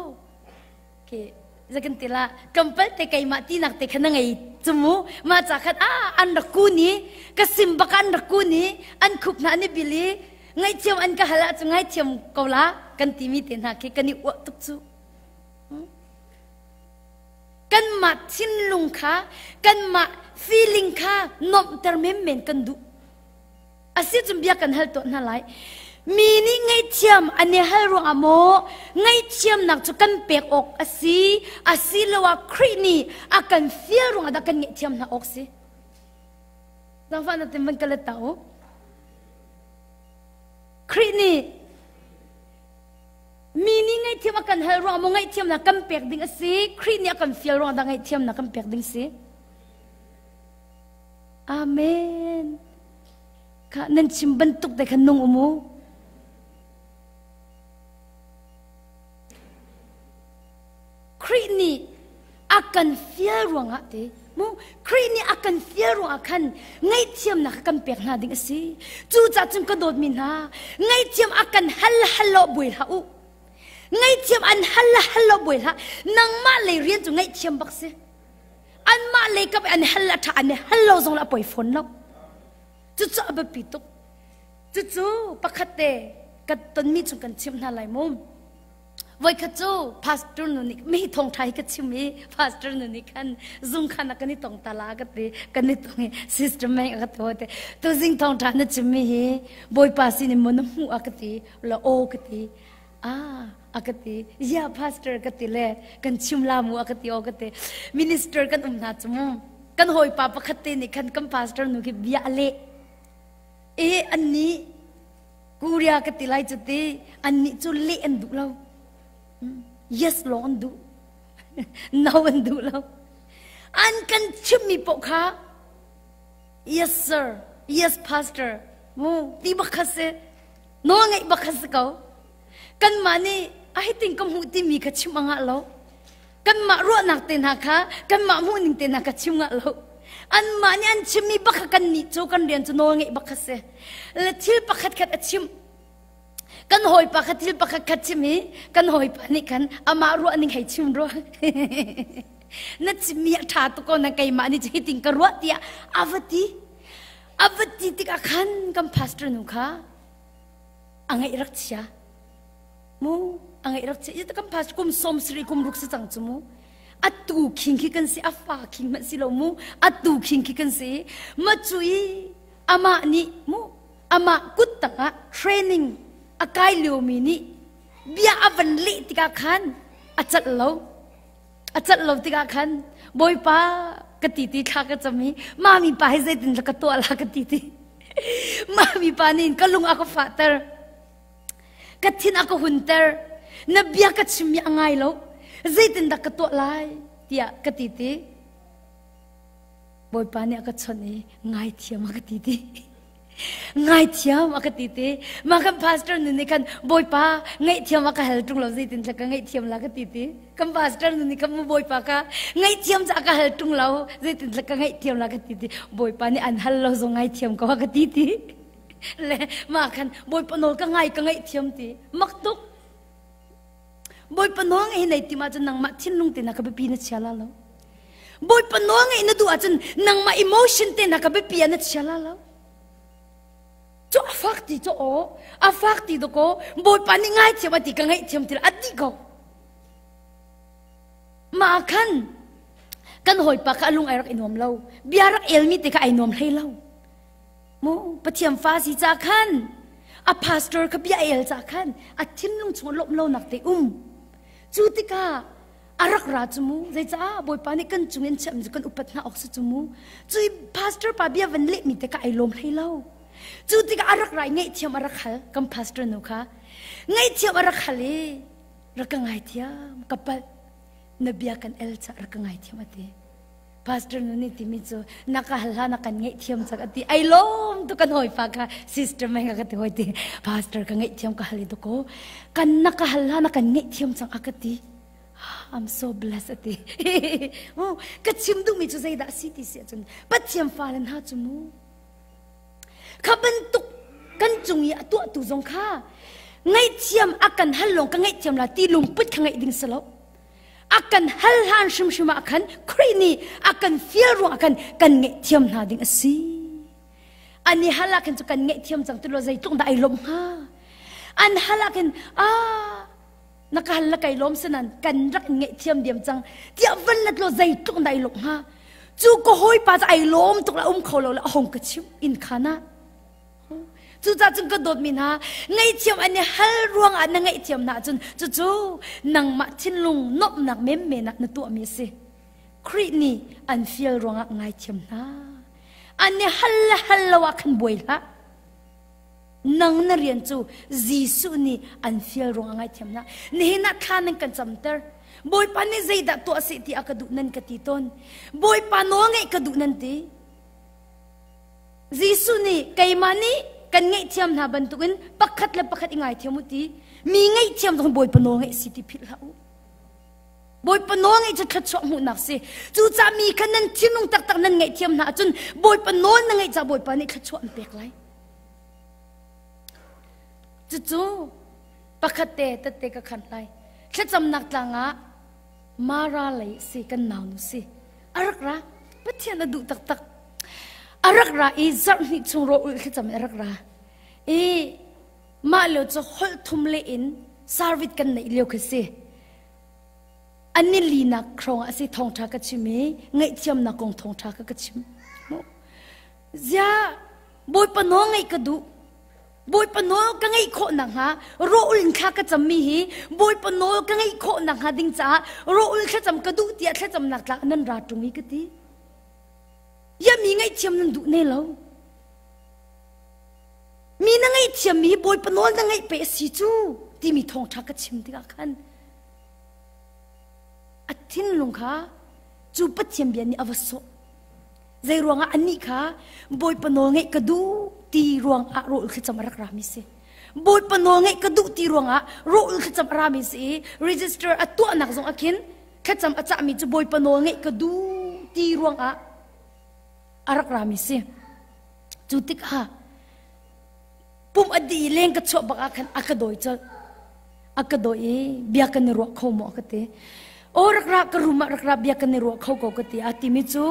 Okay. Zakan ti la tlawmpal te keimah tinak te kha na ngei cu mu mah ca khan a an rak ku ni ka sim bak an rak ku ni an khup hna an i bil i ngaihthiam an ka hal ah cu ngaithiam ko la kan timi te hna khi kan i uah tuk cu. Kanmah thinlung kha, kanmah feeling kha nuamhter menmen kan duh. Asi cun bia kan hal tuah hna lai. Mi nih ngaihthiam an i hal ruangah maw ngaihthiamnak cu kan pek awk a si asiloah Khrih nih a kan fial ruangah dah kan ngaihthiam hna awk si? Zaangfahnak tin van ka let ta u. Khrih nih mi nih ngaihthiam a kan hal ruangah maw ngaihthiamnak kan pek ding a si Khrih nih a kan fial ruangah dah ngaihthiamnak kan pek ding si? Amen. Kha nan chim bantuk te khan nung um u. Khrih nih a kan fial ruangah te mu Khrih nih a kan fial ruangah khan ngaihthiamnak kha kan pek hna ding a si. Cucaah cun ka dawtmi hna ngaihthiam a kan hal hal lo buai hlah u. Ngaihthiam an hal hal lo buai hlah. Nangmah lei rian cu ngaihthiam bak si. Anmah lei kap an hal a ṭha an i hal lo zong le a poi fawn lo. Cucu a biapi tuk. Cucu pakhat te ka tonmi chung kan chimh hna lai mu. Voikhat cu pastor nu nih mi thawngṭha hi ka chim i pastor nu nih khan zung khan a kan i tong ta la ka ti kan i tong i sister Meng a ka ti te tuzing thawngṭha na chimmi hi Bawipa sin in maw na hmuh a ka ti la aw ka ti ah a ka ti yeah pastor ka ti le kan chim la mu a ka ti aw ka ti minister kan um hna cu mu kan hawipa pakhat te nih khan kan pastor nu khi bia a leh e annih Korea ka ti lai cu ti annih cu leh an duh lo yes lawng an duh no an duh lo an kan chimmi paoh kha yes sir yes pastor mu ti bak kha si nawl ngeih bak kha si ko kanmah nih a hitin ka hmuh timi kha chim a ngah lo kanmah ruahnak te hna kha kanmah hmuhning te hna kha chim ngah lo anmah nih an chimmi bak kha kan nih cu kan rian cu nawl ngeih bak kha si le thil pakhat khat a chim kan hawipa kha thil pakhat khat chim i kan hawipa nih khan amah ruahning hei chim rua na chimmi a ṭha tuk ko na keimah nih hitin ka ruah tiah a va ti a va ti tikah khan kan pastor nu kha a ngaih rak chia mu a ngaih rak chia kan pastor kum som sri kum ruk si cang cu mu atu khing khi kan si a fa khing hmanh si lo mu atu khing khi kan si ma cu i amah nih mu amah kut tangah training a kai liomi nih bia a van leh tikah khan a calh lo a calh lo tikah khan bawipa ka ti ti thla ka cam i mami pa hi zeitin ka tuah la ka ti ti mami pa nih ka lung a ka fahter ka thin a ka hunter na bia ka chimmi a ngai lo zeitin dah ka tuah lai tiah ka ti ti bawipa nih a ka chawnh i ngaithiam a ka ti ti ngaithiam a ka ti ti mah kan pastor nu nih khan bawipa ngaihthiam a ka hal ṭung lo zeitin ka ngaihthiam la ka ti ti kan pastor nu nih khan mu bawipa ka ngaihthiam ca ka hal ṭung lo zeitin ka ngaihthiam la ka ti ti bawipa nih an hal lo zong ngaithiam ko a ka ti ti le mah khan bawipa nawl ka ngai ka ngaihthiam ti mak tuk Bawipa nawl ngeih nei tim ahcun nangmah thinlung te na ka biapi na chia la lo. Bawipa nawl ngeih na duh ahcun nangmah emotion te na ka biapi ah na chia la lo. Cu a fak ti cu aw, a fak ti dakaw Bawipa nih ngaithiam a ti ka ngaihthiam ti a dih ko. Mah khan kan hawipa kha a lung ai rak i nuam lo. Bia rak elmi te kha ai nuam hlei lo. Mu Pathian fa si ca khan a pastor kha bia el ca khan a thinlung chung lawmh lonak te um. Cu tikah a rak ra cu mu zeicah Bawipa nih kan cung in chiahmi cu kan upat hna awk si cu mu. Cu pastor pa bia van lehmi te ka ai lawm hlei lo. Cu tikah a rak ra i ngaihthiam a rak hal kan pastor nu kha. Ngaihthiam a rak hal i rak ka ngaithiam ka palh na bia kan el ca rak ka ngaithiam a ti. Pastor nu nih timi cu na ka hal hlan ah kan ngaihthiam cak a ti ai lawm tu kan hawipa kha sister mai ka ti hoi ti pastor ka ngaihthiam ka hal i ko kan na ka hal hlan ah kan ngaihthiam cang a ka ti I'm so blessed a ti ka chim duhmi cu zeidah si ti si ahcun Pathian fale hna cu mu kha bantuk kan cung i a tuahtu zong kha ngaihthiam a kan hal lawng ka ngaihthiam la ti lungput kha ngaih ding si lo a kan hal hlan hrimhrim ah khan Khrih nih a kan fial ruangah khan kan ngaihthiam hna ding a si. An i hal ah khan cu kan ngaihthiam cang ti lo zeitluk dah ai lawmh hnga. An hal ah khan ah Na ka hal la kai lawm sinan kan rak in ngaihthiam diam cang tiah van lat law zeitluk na i lawmh hnga. Cu ka hawipa cu ai lawm tuk la um kho lo le a hong ka chimh inn khan ah. Cucaah cun ka dawtmi hna, ngaihthiam an i hal ruangah na ngaihthiam hna ahcun cucu nangmah thinlung nuamhnak menmen ah na tuahmi a si. Khrih nih an fial ruangah ngaithiam hna. An i hal le hal lo ah khan buai hlah. Nang na rian cu Jesuh nih an fial ruangah ngaithiam hna. Nihin ah thla nan kan camter. Bawipa nih zeidah tuah seh ti a ka duh nan ka ti tawn. Bawipa nawl ngeih ka duh nan ti. Jesuh nih keimah nih kan ngaihthiam hna bantukin pakhat le pakhat i ngaithiam u ti mi ngaihthiam zong Bawipa nawl ngeih si ti philh hlah u. Bawipa nawl ngeih cu thluachuah hmuhnak si. Cucaah mi kha nan thinlung taktak nan ngaihthiam hna ahcun Bawipa nawl na ngeih caah Bawipa nih thluachuah an pek lai. Cucu pakhat te tette ka khan lai. Thlacamnak tlang ah Mara lei si kan naunu si. A rak ra. Pathian a duh taktak. A rak ra i zarh hnih chung rawl ulh thlacam in a rak ra. I mah lio cu holh thum le in service kan neih lio khi si. An ni linak hrawng ah a si thawngṭha ka chim i ngaihthiamnak kong thawngṭha ka ka chim. Zia Bawipa nawl ngaih ka duh. Bawipa nawl ka ngeih khawh nakhnga rawh in thla ka cammi hi Bawipa nawl ka ngeih khawh nakhnga ding caah rawh thlacam ka duh tiah thlacamnak tlak nan ra ṭung i ka ti. Ya mi ngaihthiam nan duh ne lo. Mi na ngaihthiammi hi Bawipa nawl na ngeih pe a si cu timi thawngṭha ka chim tikah khan a thinlung kha cu Pathian bia nih a va sawh. Zei ruangah anih kha Bawipa nawl ngeih ka duh ti ruangah rawl thlacam a rak rami si. Bawipa nawl ngeih ka duh ti ruangah rawl thlacam a rami si i register a tuahnak zong ah khin thlacam a cahmi cu Bawipa nawl ngeih ka duh ti ruangah a rak rami si. Cu tikah pum a dih i leng ka chuah bak ah khan a ka dawi colh. A ka dawi i bia kan i ruah kho maw a ka ti. Aw rak ra ka room ah rak ra bia kan i ruah kho ko ka ti. A timi cu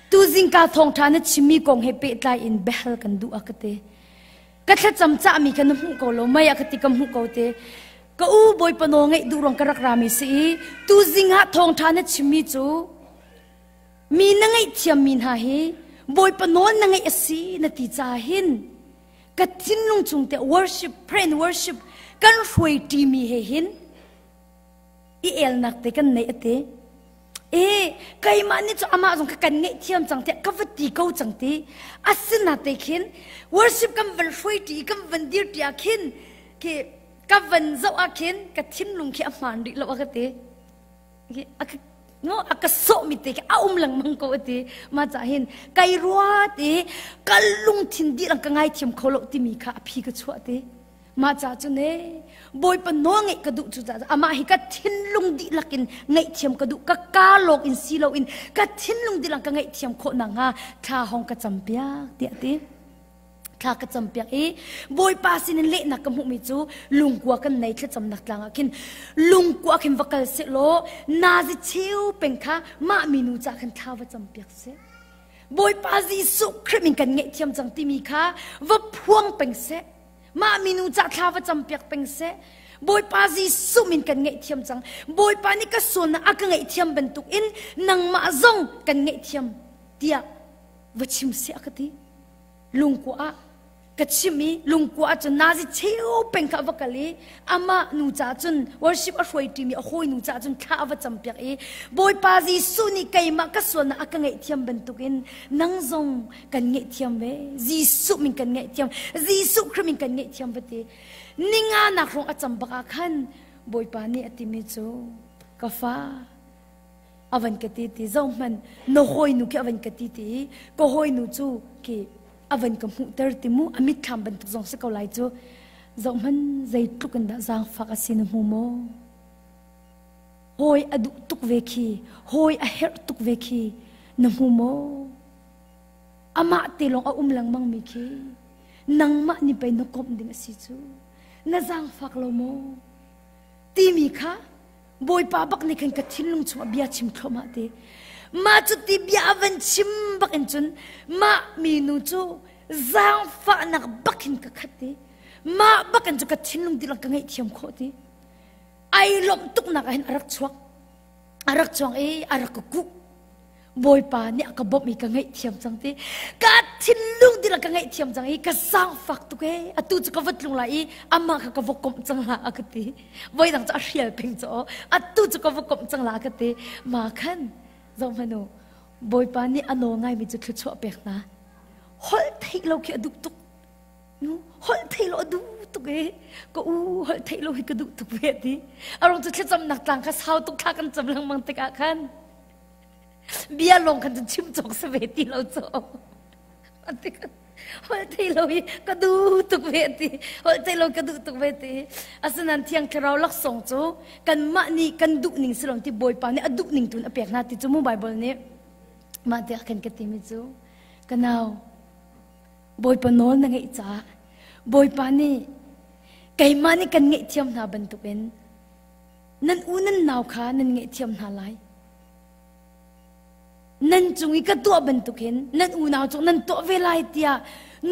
tu zingka thawngṭha na chimmi kong he pehtlai in biahal kan duh a ka ti. Ka thlacam cahmi kha na hmuh ko lo mei a ka ti ka hmuh ko ti. Ka u Bawipa nawl ngeih duh ruang ka rak rami si i tu zing ah thawngṭha na chimmi cu mi na ngaihthiammi hna hi Bawipa nawl na ngeih a si na ti caah hin ka thinlung chung te worship pray and worship kan hruai ṭimi he hin i elnak te kan neih ate e keimah nih cu amah zong ka kan ngaihthiam cang tiah ka va ti ko cang ti asina te khin worship kan van hruai ṭi kan van dir ṭi ah khin khi ka van zoh ah khin ka thinlung khi a hmaan rih lo a ka ti a ka sawhmi te khi a um lengmang ko a ti mah cah hin kai ruat i ka lungthin dihlak ka ngaithiam kho lo timi kha a phi ka chuah ti mah ca cu ne bawipa nawl ngeih ka duh cu caah amah hi ka thinlung dihlak in ngaihthiam ka duh ka ka lawng in si loin ka thinlung dihlak ka ngaihthiam khawh nakhnga thla hong ka campiak tiah ti thla ka campiak i Bawipa sinin lehnak ka hmuhmi cu lungkua kan nei thlacamnak tlang ah khin lungkua khin va kal seh law nazi cheu peng kha mah minu ca khan thla va campiak seh Bawipa Jesuh Khrih min kan ngaihthiam cang timi kha va phuang peng seh mah minu ca thla va campiak peng seh Bawipa Jesuh min kan ngaihthiam cang Bawipa nih ka sualnak a ka ngaihthiam bantuk in nangmah zong kan ngaihthiam tiah va chim seh a ka ti lungkua ah ka chim i lungkua ah cun nazi cheu peng kha a va kal i amah nu caah cun worship a hruai ṭimi a hawi nu caah cun thla a va campiak i Bawipa Jesuh nih keimah ka sualnak a ka ngaihthiam bantukin nang zong kan ngaihthiam ve Jesuh min kan ngaihthiam Jesuh Khrih min kan ngaihthiam va ti ninga nak hrawng a cam bak ah khan Bawipa nih a timi cu ka fa a van ka ti ti zohhmanh na hawinu khi a van ka ti ti i ka hawinu cu khi a van ka hmuhter ti mu a mitthlam bantuk zong si ko lai cu zohhmanh zeitluk in dah zaangfak a si na hmu maw hawi a duh tuk ve khi hawi a herh tuk ve khi na hmu maw amah te lawng a um lengmang mi khi nangmah nih pei na komh ding a si cu na zaangfak lo maw timi kha Bawipa bak nih khan ka thinlung chungah bia chim thluahmah te. Mah cu ti bia a van chim bak in cun mah minu cu zaangfahnak bak hin ka khat ti. Mah bak in cu ka thinlung dihlak ka ngaihthiam khawh ti. Ai lawmh tuknak ah hin a rak chuak. A rak chuang i a rak ka kuh. Bawipa nih a ka bawmh i ka ngaihthiam cang ti. Ka thinlung dihlak ka ngaihthiam cang i ka zaangfak tuk ee. Atu cu ka va tlung lai i amah kha ka va komh cang la a ka ti. Voidang cu a hrial peng cu aw. Atu cu ka va komh cang la a ka ti. Ma khan zoh hmanh u. Bawipa nih a nawl ngaimi cu thluachuah pek hna. Holh theih lo khi a duh tuk. Nu holh theih lo a duh tuk e. Ka u holh theih lo hi ka duh tuk ve ti. A rung cu thlacamnak tlang kha sau tuk thla kan cam lengmang tikah khan bia lawng khan cun chim cawk si ve ti lo cu. Holh theih lo hi ka duh tuk ve ti. Holh theih lo ka duh tuk ve ti. Asinain Thiang Thlarau laksawng cu kanmah nih kan duh ning si lo ti Bawipa nih a duh ning tun a pek hna ti cu mu Bible nih mah tiah khan ka timi cu ka nau Bawipa nawl na ngeih caah Bawipa nih keimah nih kan ngaihthiam hna bantukin nan u nan nau kha nan ngaihthiam hna lai. Nan cung i ka tuah bantukin nan unau cung nan tuah ve lai tiah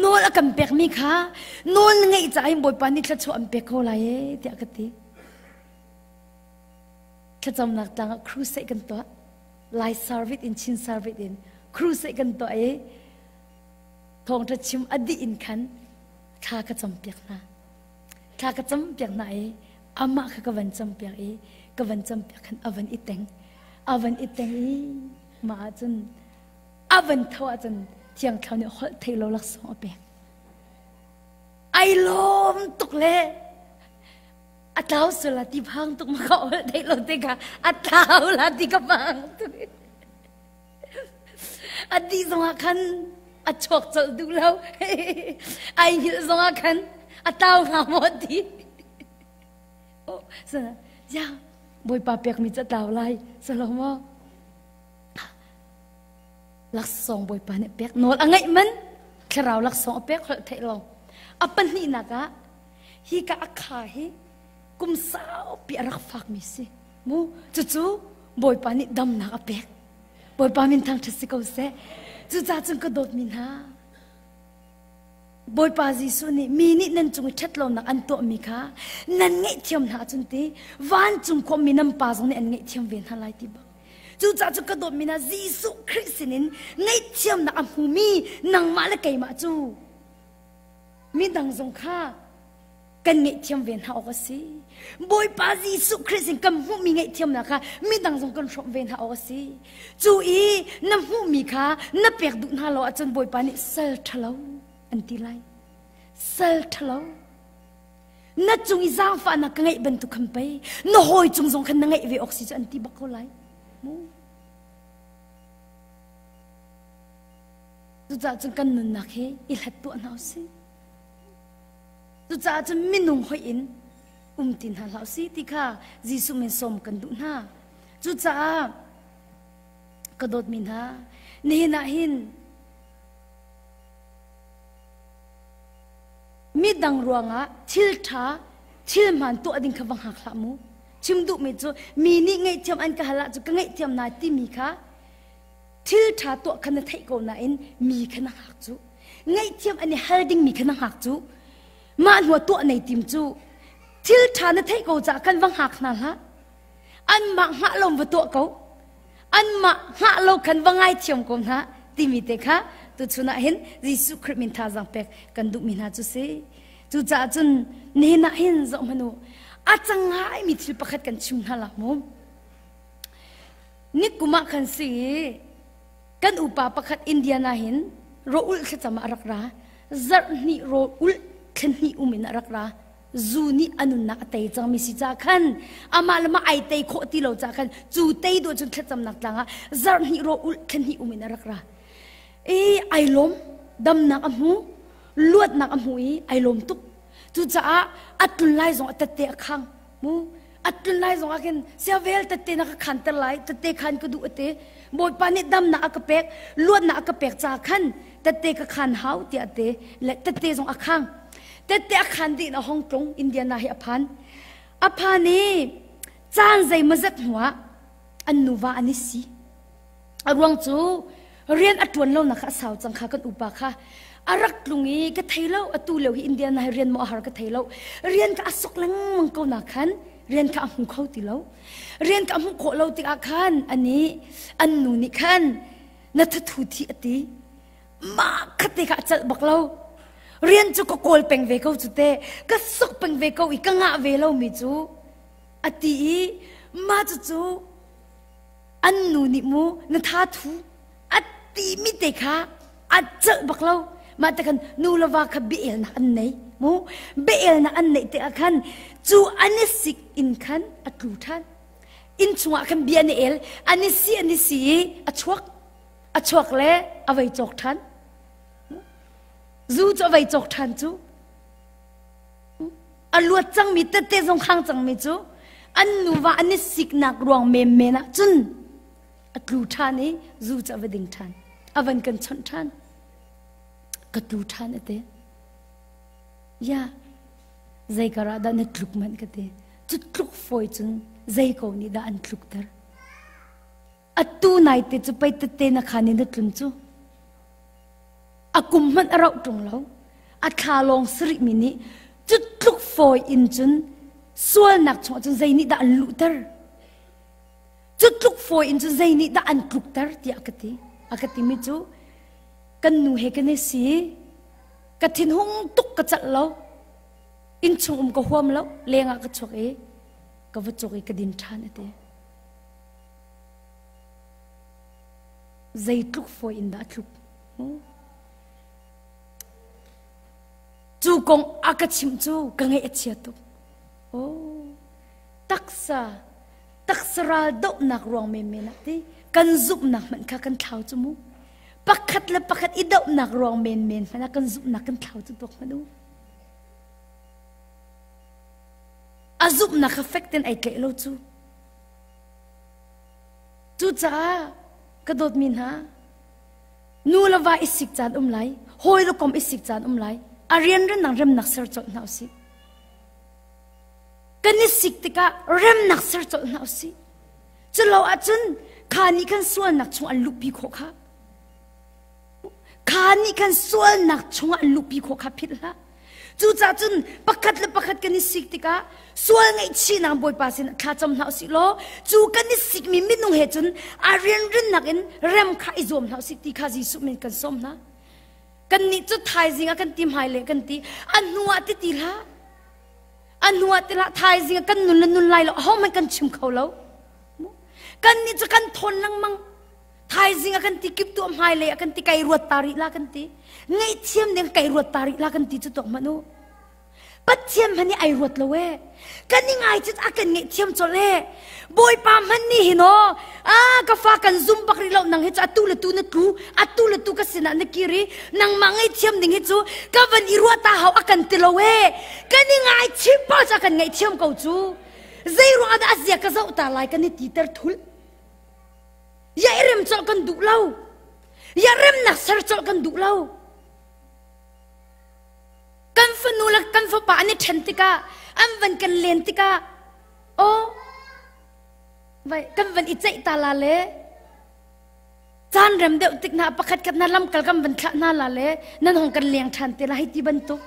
nawl a kan pekmi kha nawl na ngeih caah hin Bawipa nih thluachuah an pek ko lai ee tiah ka ti. Thlacamnak tlang ah crusade kan tuah. Lai service in Chin service in crusade kan tuah i thawngṭha chim a dih in khan thla ka campiak hna. Thla ka campiak hna i amah kha ka van campiak i ka van campiak khan a van i teng. A van i teng i mah ahcun a van tho ahcun Thiang Thlarau nih holh theih lo laksawng a pek. Ai lawm tuk le a tlau sual la ti phang tuk ma ka holh theih lo te kha a tlau la ti ka phang tuk. A dih zongah khan a chuak colh duh lo. Ai hngilh zongah khan a tlau hnga maw ti. Oh, ya, Bawipa pekmi cu a tlau lai. Salomo. Laksawng Bawipa nih pek nawl a ngeih man thlarau laksawng a pek holh theih lo. A pahnihnak ah hi ka a kha hi kum saupi a rak fakmi si. Mu cucu Bawipa nih damnak a pek. Bawipa min thangṭhat si ko seh. Cucaah cun ka dawtmi hna, Bawipa Jesuh nih mi nih nan cung i ṭhatlonak an tuahmi kha nan ngaihthiam hna ahcun ti vancung khuami nan Pa zong nih an ngaihthiam ve hna lai ti bak. Cucaah cu ka dawtmi hna Jesuh Khrih sinin ngaihthiamnak a hmumi nangmah le keimah cu midang zong kha kan ngaihthiam ve hna awk a si. Bawipa Jesuh Khrih sin kan hmuhmi ngaihthiamnak kha midang zong kan hrawmh ve hna awk a si. Cu i na hmuhmi kha na pek duh hna lo ahcun Bawipa nih sal ṭhalo an ti lai. Sal ṭhalo. Na cung i zaangfahnak ka ngeih bantuk khan pei na hawi cung zong khan na ngeih ve awk si cu an ti bak ko lai. Mu. Cucaah cun kan nunnak hi i hlat tuah hna usih. Cucaah cun minung hoih in um ti hna hlah usih ti kha Jesuh min sawm kan duh hna. Cucaah ka dawtmi hna, nihin ah hin midang ruangah thil ṭha, thil hmaan tuah ding kha va hngak hlah mu. Chim duhmi cu mi nih ngaihthiam an ka hal ahcun ka ngaihthiam hna timi kha Thil ṭha tuah kha na theih ko nain mi kha na hngak cu. Ngaihthiam an i hal dingmi kha na hngak cu. Mah hnuah tuah nei tim cu. Thil ṭha na theih ko caah khan va hngak hna hlah. Anmah hngah lo va tuah ko. Anmah hngah lo khan va ngaithiam ko hna timi te kha tuchun ah hin Jesuh Khrih min thazaang pek kan duhmi hna cu si. Cucaah cun nihin ah hin zoh hmanh u a cang ngaimi thil pakhat kan chim hna la mu. Nikum ah khan si kan upa pakhat Indiana hin rawlulh thlacam ah a rak ra. Zarh hnih rawlulh thla hnih um in a rak ra. Zu nih a nunnak a tei cangmi si caah khan amah le mah ai tei khawh ti lo caah khan cu tei duh cun thlacamnak tlang ah zarh hnih rawlulh thla hnih um in a rak ra. I ai lawm, damnak a hmu, luatnak a hmu i ai lawm tuk. Cucaah a tlun lai zong a tette a khang. Mu a tlun lai zong ah khin siavel tette na ka khanter lai tette khan ka duh ate bawipa nih damnak a ka pek luatnak a ka pek ca khan tette ka khan hau tiah te le tette zong a khang tette a khan dih in a hong tlung Indiana hi a phan a phan i caan zeimawzat hnuah an nuva an i si A ruang cu rian a ṭuan lonak kha a sau cang kha kan upa kha a rak tlung i ka thei lo atu lio hi Indiana hi rian maw a har ka thei lo rian ka a sok lengmang ko na khan Rian kha a hmu kho ti lo. Rian kha a hmuh khawh lo tikah khan ani an nu nih khan na thathu thi a ti. Mah khat te kha a celh bak lo. Rian cu ka kawl peng ve ko cu te, ka sok peng ve ko i ka ngah ve lo mi cu a ti i mah cucu an nu nih mu na tha thu a ti mi te kha a celh bak lo. Mah te khan nu le va kha biaelnak an nei mu. Biaelnak an neih tikah khan cu an i sik in khan a tlu ṭhan. Inn chungah khan bia an i el, an i si an i si i a chuak. A chuak le a vei cawk ṭhan. Zu cu a vei cawk ṭhan cu. A luat cangmi tette zong khang cangmi cu an nuva an i siknak ruang menmen ah cun a tlu ṭhan i zu cu a va ding ṭhan. A van kan chawnh ṭhan. Ka tlu ṭhan a ti. Ya, zei kar ah dah na tluk manh ka ti. Cu tluk fawi cun zei ko nih dah an tlukter. Atu naite cu pei tette na khan in na tlun cu. A kum hmanh a rauh ṭung lo. A thla lawng sarih mi nih cu tluk fawi in cun sualnak chungah cun zei nih dah an luhter? Cu tluk fawi in cun zei nih dah an tlukter tiah ka ti. A ka timi cu kan nu he kan i si. Ka thinhung tuk ka celh lo. Innchung um ka huam lo. Lengah ka chuak i ka va cawk i ka din ṭhan a ti. Zeitluk fawi in dah a tluk? Cu kong a ka chimh cu ka ngaih a chia tuk. Oh, taksa, taksa ral dohnak ruang menmen ah ti kan zumhnak hmanh kha kan thlau cu mu. Pakhat le pakhat i dohnak ruang menmen hmanh ah kan zumhnak kan thlau cu tuak hmanh u. A zumhnak kha fek ten ai tlaih lo cu. Cucaah ka dawtmi hna, nu le va i sik caan um lai, hawi le kom i sik caan um lai, a rianrennak remnak ser colh hna usih. Kan i sik tikah remnak ser colh hna usih. Culo ahcun kha nih khan sualnak chung an luhpi khawh kha. Kha nih khan sualnak chungah an luhpi khawh kha philh hlah. Cucaah cun pakhat le pakhat kan i sik tikah sual ngaihchihnak Bawipa sin thlacam hna usih law cu kan i sikmi minung he cun a rianrinnak in rem kha i zuam hna usih ti kha Jesuh min kan sawm hna. Kannih cu thaizing ah kan ti hmai le kan ti a hnu ah ti ti hlah. A hnu ah ti hlah thaizing ah kan nun le nun lai lo ahohmanh kan chim kho lo. Kannih cu kan thawn lengmang. Thaizing a kan ti kip tu hmailei a kan ti kai ruat ta rih la kan ti. Ngaihthiam ding kai ruat ta rih la kan ti cu tuak hmanh u. Pathian hmanh nih ai ruat lo e. Kan i ngai cu a kan ngaihthiam colh e. Bawipa hmanh nih hin aw ah ka fa kan zum bak rih lo nang hi cu atu le tu na tlu atu le tu ka sinah na kir i nangmah ngaihthiam ding hi cu ka van i ruah ta hau a kan ti lo e. Kan i ngaichim pa cu a kan ngaihthiam ko cu. Zei ruangah dah a zia ka zoh ta lai kan i ti ter thul. Ya i rem colh kan duh lo. Ya remnak ser colh kan duh lo. Kan fanu le kan fapa an i ṭhen tikah, an van kan len tikah, aw, vai, kan van i ceih ta la le, caan rem deuh tik hna pakhat khat na lamkal kan van thlah hna la le, nan hong kan leng ṭhan te la hei ti bantuk.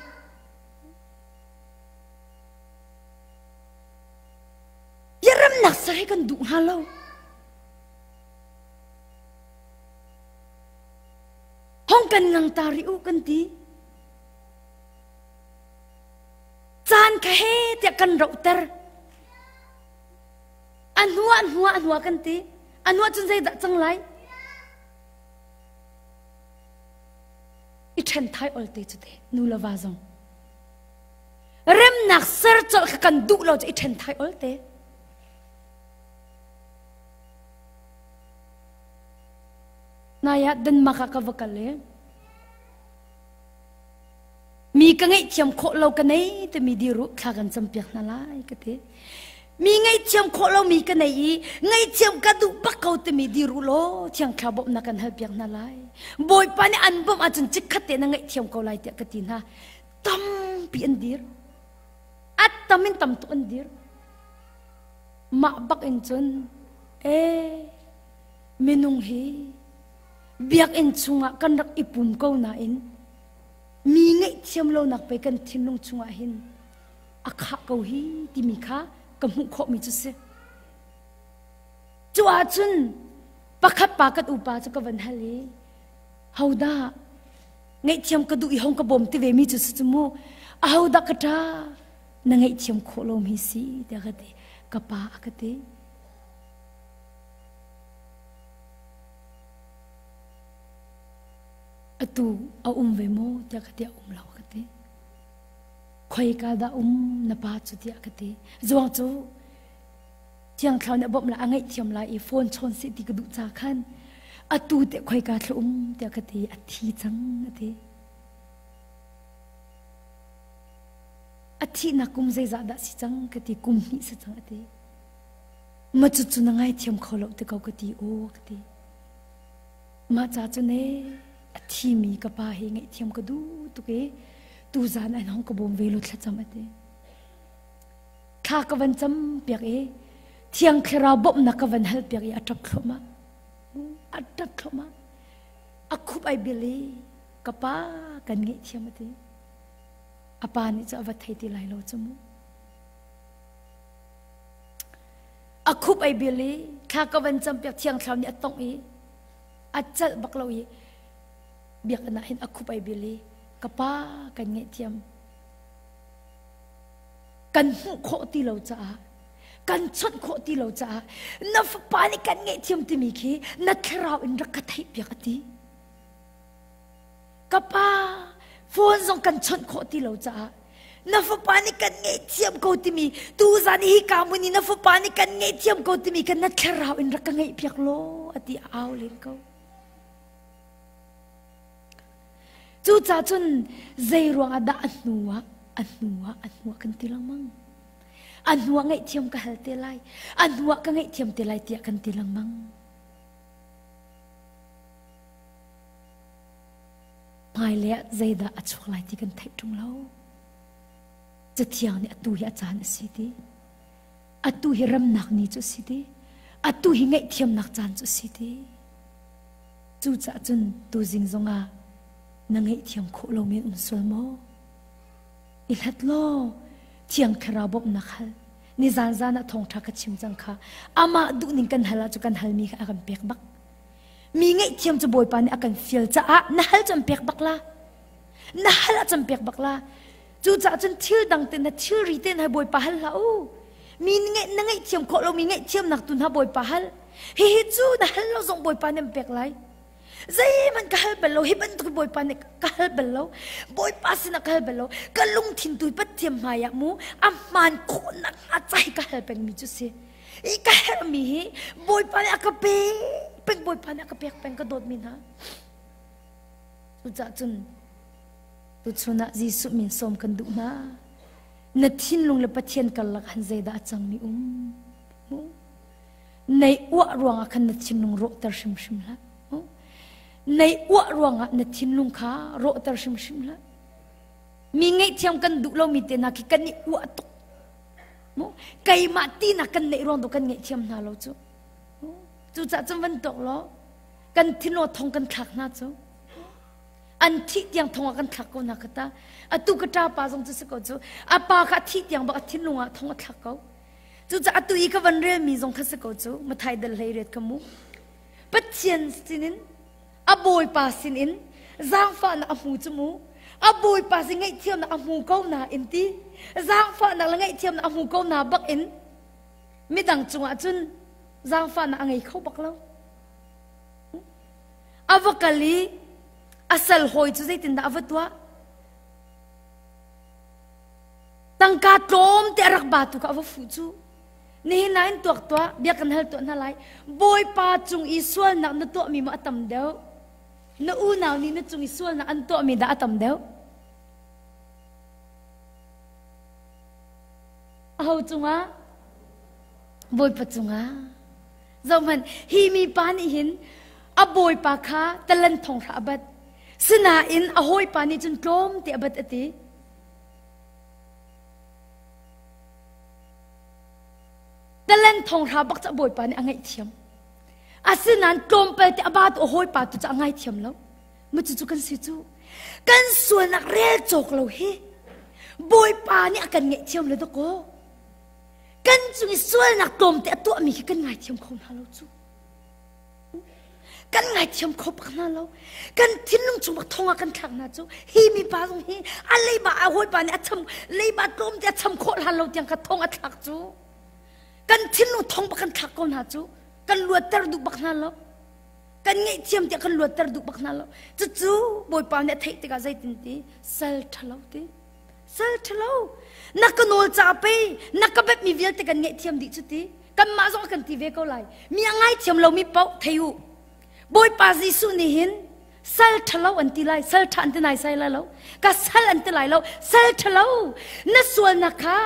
Biaremnak ser hi kan duh hnga lo. Hong kan ngang ta rih u kan ti. Caan kha he tiah kan rohter. A hnuah hnuah hnuah kan ti. A hnuah cun zeidah cang lai? I ṭhen thai ol te cu te nu le va zong. Remnak ser colh kha kan duh lo cu i ṭhen thai ol te. Nai ah Denmark ah ka va kal i mi ka ngaihthiam khawh lo ka nei timi diru thla kan campiak hna lai ka ti. Mi ngaihthiam khawh lo mi ka nei i ngaihthiam ka duh bak ko timi diru law thiang thla bawmhnak kan halpiak hna lai. Bawipa nih an bawmh ahcun chikkhat te na ngaihthiam ko lai tiah ka ti hna. Tampi an dir. A tam in tam tuk an dir. Mah bak in cun ee minung hi biakinn chungah kan rak i pum ko nain mi ngaihthiam lonak pei kan thinlung chungah hin a khah ko hi timi kha Ka hmuh khawhmi cu si. Cu ahcun pakhat pa kan upa cu ka van hal i hodah ngaihthiam ka duh i hong ka bawm ti ve mi cu si cu mu ahodah ka ṭa na ngaihthiam khawh lo mi si tiah ka ti ka pa a ka ti atu a um ve maw tiah ka ti a um lo ka ti khoika dah um na pa cu tiah ka ti zuang cu Thiang Thlarau nih a bawmh lai a ngaihthiam lai i phone chawn seh ti ka duh ca khan atu te khoika thla um tiah ka ti a thi cang a ti a thihnak kum zeizah dah si cang ka ti kum hnih si cang a ti ma cu cu na ngaithiam kho lo ti ko ka ti aw ka ti mah ca cu ne a thimi ka pa hi ngaihthiam ka duh tuk i tu zan an hong ka bawm ve lo thlacam a ti Thla ka van cam piak i Thiang Thlarau bawmhnak ka van hal piak i a ṭap thluahmah. A ṭap thluahmah. A khup ai bil i ka pa kan ngaihthiam a ti. A pa nih cu a va thei ti lai lo cu mu. A khup ai bil i thla ka van cam piak Thiang Thlarau nih a tongh i a celh bak lo i biakinn ah hin a khup ai bil i ka pa kan ngaihthiam. Kan hmuh khawh ti lo caah kan chawnh khawh ti lo caah na fapa nih kan ngaihthiam timi khi na thlarau in rak ka theih piak a ti. Ka pa phone zong kan chawnh khawh ti lo caah na fapa nih kan ngaihthiam ko timi tu zan hi ka mun i na fapa nih kan ngaihthiam ko timi kan na thlarau in rak ka ngaih piak law a ti au len ko. Cucaah cun zei ruangah dah a hnu ah a hnu ah a hnu ah kan ti lengmang. A hnu ah ngaihthiam ka hal te lai. A hnu ah ka ngaihthiam te lai tiah kan ti lengmang. Hmailei ah zeidah a chuak lai ti kan theih ṭung lo. Cathiang nih atu hi a caan a si ti. Atu hi remnak ni cu a si ti. Atu hi ngaihthiamnak caan cu a si ti. Cucaah cun tuzing zongah na ngaihthiam khawh lomi an um sual maw? I hlat law Thiang Thlarau bawmhnak hal. Nizan zan ah thawngṭha ka chim cang kha. Amah duhning kan hal ahcun kan halmi kha a kan pek bak. Mi ngaihthiam cu Bawipa nih a kan fial caah na hal cu an pek bak la. Na hal ahcun pek bak la. Cucaah cun thil dang te na thilri te hna Bawipa hal hlah u. Mi na ngaihthiam khawh lomi ngaihthiamnak tu hna Bawipa hal. Hihi cu na hal lo zong Bawipa nih an pek lai. Zeihmanh ka hal bal lo, hi bantuk Bawipa nih ka hal bal lo. Bawipa sinah ka hal bal lo. Ka lungthin tu Pathian hmaiah mu a hmaan khawhnak hnga ca hi ka hal pengmi cu si. I ka herhmi hi Bawipa nih a ka pek peng, Bawipa nih a ka pek peng ka dawtmi hna. Cucaah cun Tuchun ah Jesuh min sawm kan duh hna. Na thinlung le Pathian karlak han zeidah a cangmi um? Nei uah ruangah khan na thinlung rawhter hrimhrim hlah. Nei uah ruangah na thinlung kha rawhter hrimhrim hlah. Mi ngaihthiam kan duh lomi te hna khi kan i uah tuk. Keimah tinak kan neih ruang tu kan ngaihthiam hna lo cu. Cucaah cun van tuak law kan thinlung thong kan thlak hna cu. An thih tiang thong ah kan thlak ko hna kha ta. Atu ka ṭa pa zong cu si ko cu. A pa kha a thih tiang bak a thinlung ah thong a thlak ko. Cucaah atu i ka van relmi zong kha si ko cu. Mathai dal hlei riat ka mu. Pathian sinin a bawipa sinin zaangfahnak a hmu cu mu. A bawipa sin ngaihthiamnak a hmu ko na in ti. Zaangfahnak le ngaihthiamnak a hmu ko na bak in midang cungah cun zaangfahnak a ngei kho bak lo. A va kal i a sal hawi cu zeitindah a va tuah? Tangka tlawmte a rak batu kha a va fuh cu. Nihin ah in tuak tuah, bia kan hal tuah hna lai. Bawipa cung i sualnak na tuahmi maw a tam deuh? Na unau nih na cung i sualnak an tuahmi dah a tam deuh? Aho cungah? Bawipa cungah. Zohhmanh, hi mipa nih hin a bawipa kha talan thong hra a bat. Sinain a hawipa nih cun tlawmte a bat a ti. Talan thong hra bak cu a bawipa nih a ngaihthiam. Asinain tlawmpal te a ba tu a hawipa tu cu a ngaithiam lo. Mu cucu kan si cu. Kan sualnak rel cawk lo hi Bawipa nih a kan ngaihthiam le dakaw. Kan cung i sualnak tlawmte a tuahmi khi kan ngaithiam kho hna lo cu. Kan ngaithiam kho bak hna lo. Kan thinlung chung bak thong ah kan thlak hna cu. Hi mipa zong hi a leiba a hawipa nih a cham leiba tlawmte a cham khawh hlan lo tiang kha thong a thlak cu. Kan thinlung thong bak kan thlak ko hna cu. Kan luatter duh bak hna lo. Kan ngaihthiam tiah kan luatter duh bak hna lo. Cucu Bawipa nih a theih tikah zeitin ti sal ṭhalo ti. Sal ṭhalo na ka nawl ca pei na ka betmi vialte kan ngaihthiam dih cu ti. Kanmah zong a kan ti ve ko lai. Mi a ngaithiam lomi paoh thei u. Bawipa Jesuh nih hin sal ṭhalo an ti lai, sal ṭha an ti naisai lai lo. Ka sal an ti lai lo, sal ṭhalo na sualnak kha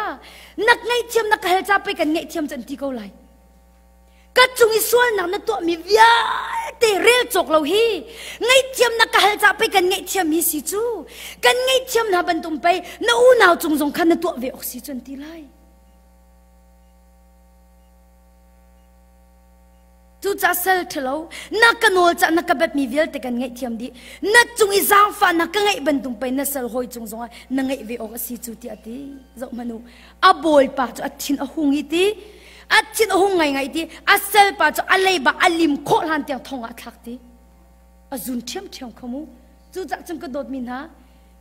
na ngaihthiam na ka hal ca pei kan ngaihthiam cu an ti ko lai. Ka cung i sualnak na tuahmi vialte rel cawk lo hi ngaihthiam na ka hal ca pei kan ngaihthiam hi si cu kan ngaihthiam hna bantuk pei na unau cung zong khan na tuah ve awk si cu an ti lai. Cucaah sal ṭhalo na ka nawl cah na ka betmi vialte kan ngaihthiam dih na cung i zaangfahnak ka ngeih bantuk pei na sal hawi cung zongah na ngeih ve awk a si cu tiah a ti. Zoh hmanh u a bawipa cu a thin a hung i ti a thin a hung ngaingai ti a salpa cu a leiba a lim khawh hlan tiang thong ah a thlak ti a zun ṭhiamṭhiam kho mu. Cucaah cun ka dawtmi hna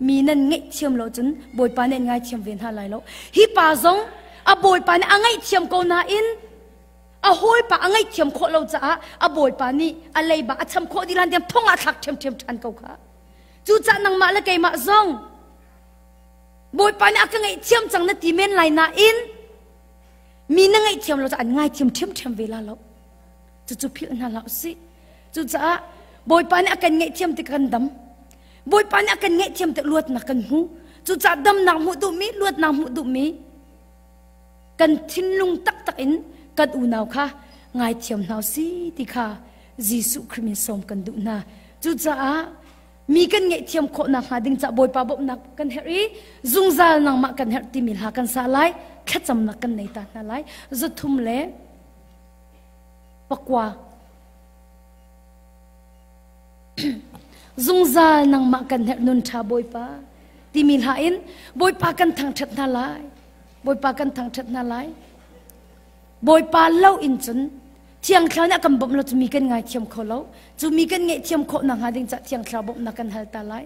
mi nan ngaihthiam lo cun bawipa nih an ngaithiam ve hna lai lo. Hi pa zong a bawipa nih a ngaihthiam ko nain a hawipa a ngaihthiam khawh lo caah a bawipa nih a leiba a cham khawh dih hlan tiang thong ah thlak ṭhiamṭhiam ṭhan ko kha. Cucaah nangmah le keimah zong Bawipa nih a ka ngaihthiam cang na ti men lai nain mi na ngaihthiam lo caah an ngaithiam ṭhiamṭhiam ve la lo. Cucu philh hna hlah usih. Cucaah Bawipa nih a kan ngaihthiam tik kan dam. Bawipa nih a kan ngaihthiam tik luatnak kan hmu. Cucaah damnak hmuh duhmi, luatnak hmuh duhmi kan thinlung taktak in kan unau kha ngaithiam hna usih ti kha Jesuh Khrih min sawm kan duh hna. Cucaah mi kan ngaihthiam khawh nakhnga ding ca Bawipa bawmhnak kan herh i zungzal nangmah kan herh timi hla kan sa lai, thlacamnak kan nei ta hna lai. 309. Zungzal nangmah kan herh nun ṭha Bawipa timi hla in Bawipa kan thangṭhat hna lai. Bawipa kan thangṭhat hna lai. Bawipa lo in cun Thiang Thlarau nih a kan bawmh lo cu mi kan ngaithiam kho lo. Cu mi kan ngaihthiam khawh nakhnga ding cah Thiang Thlarau bawmhnak kan hal ta lai.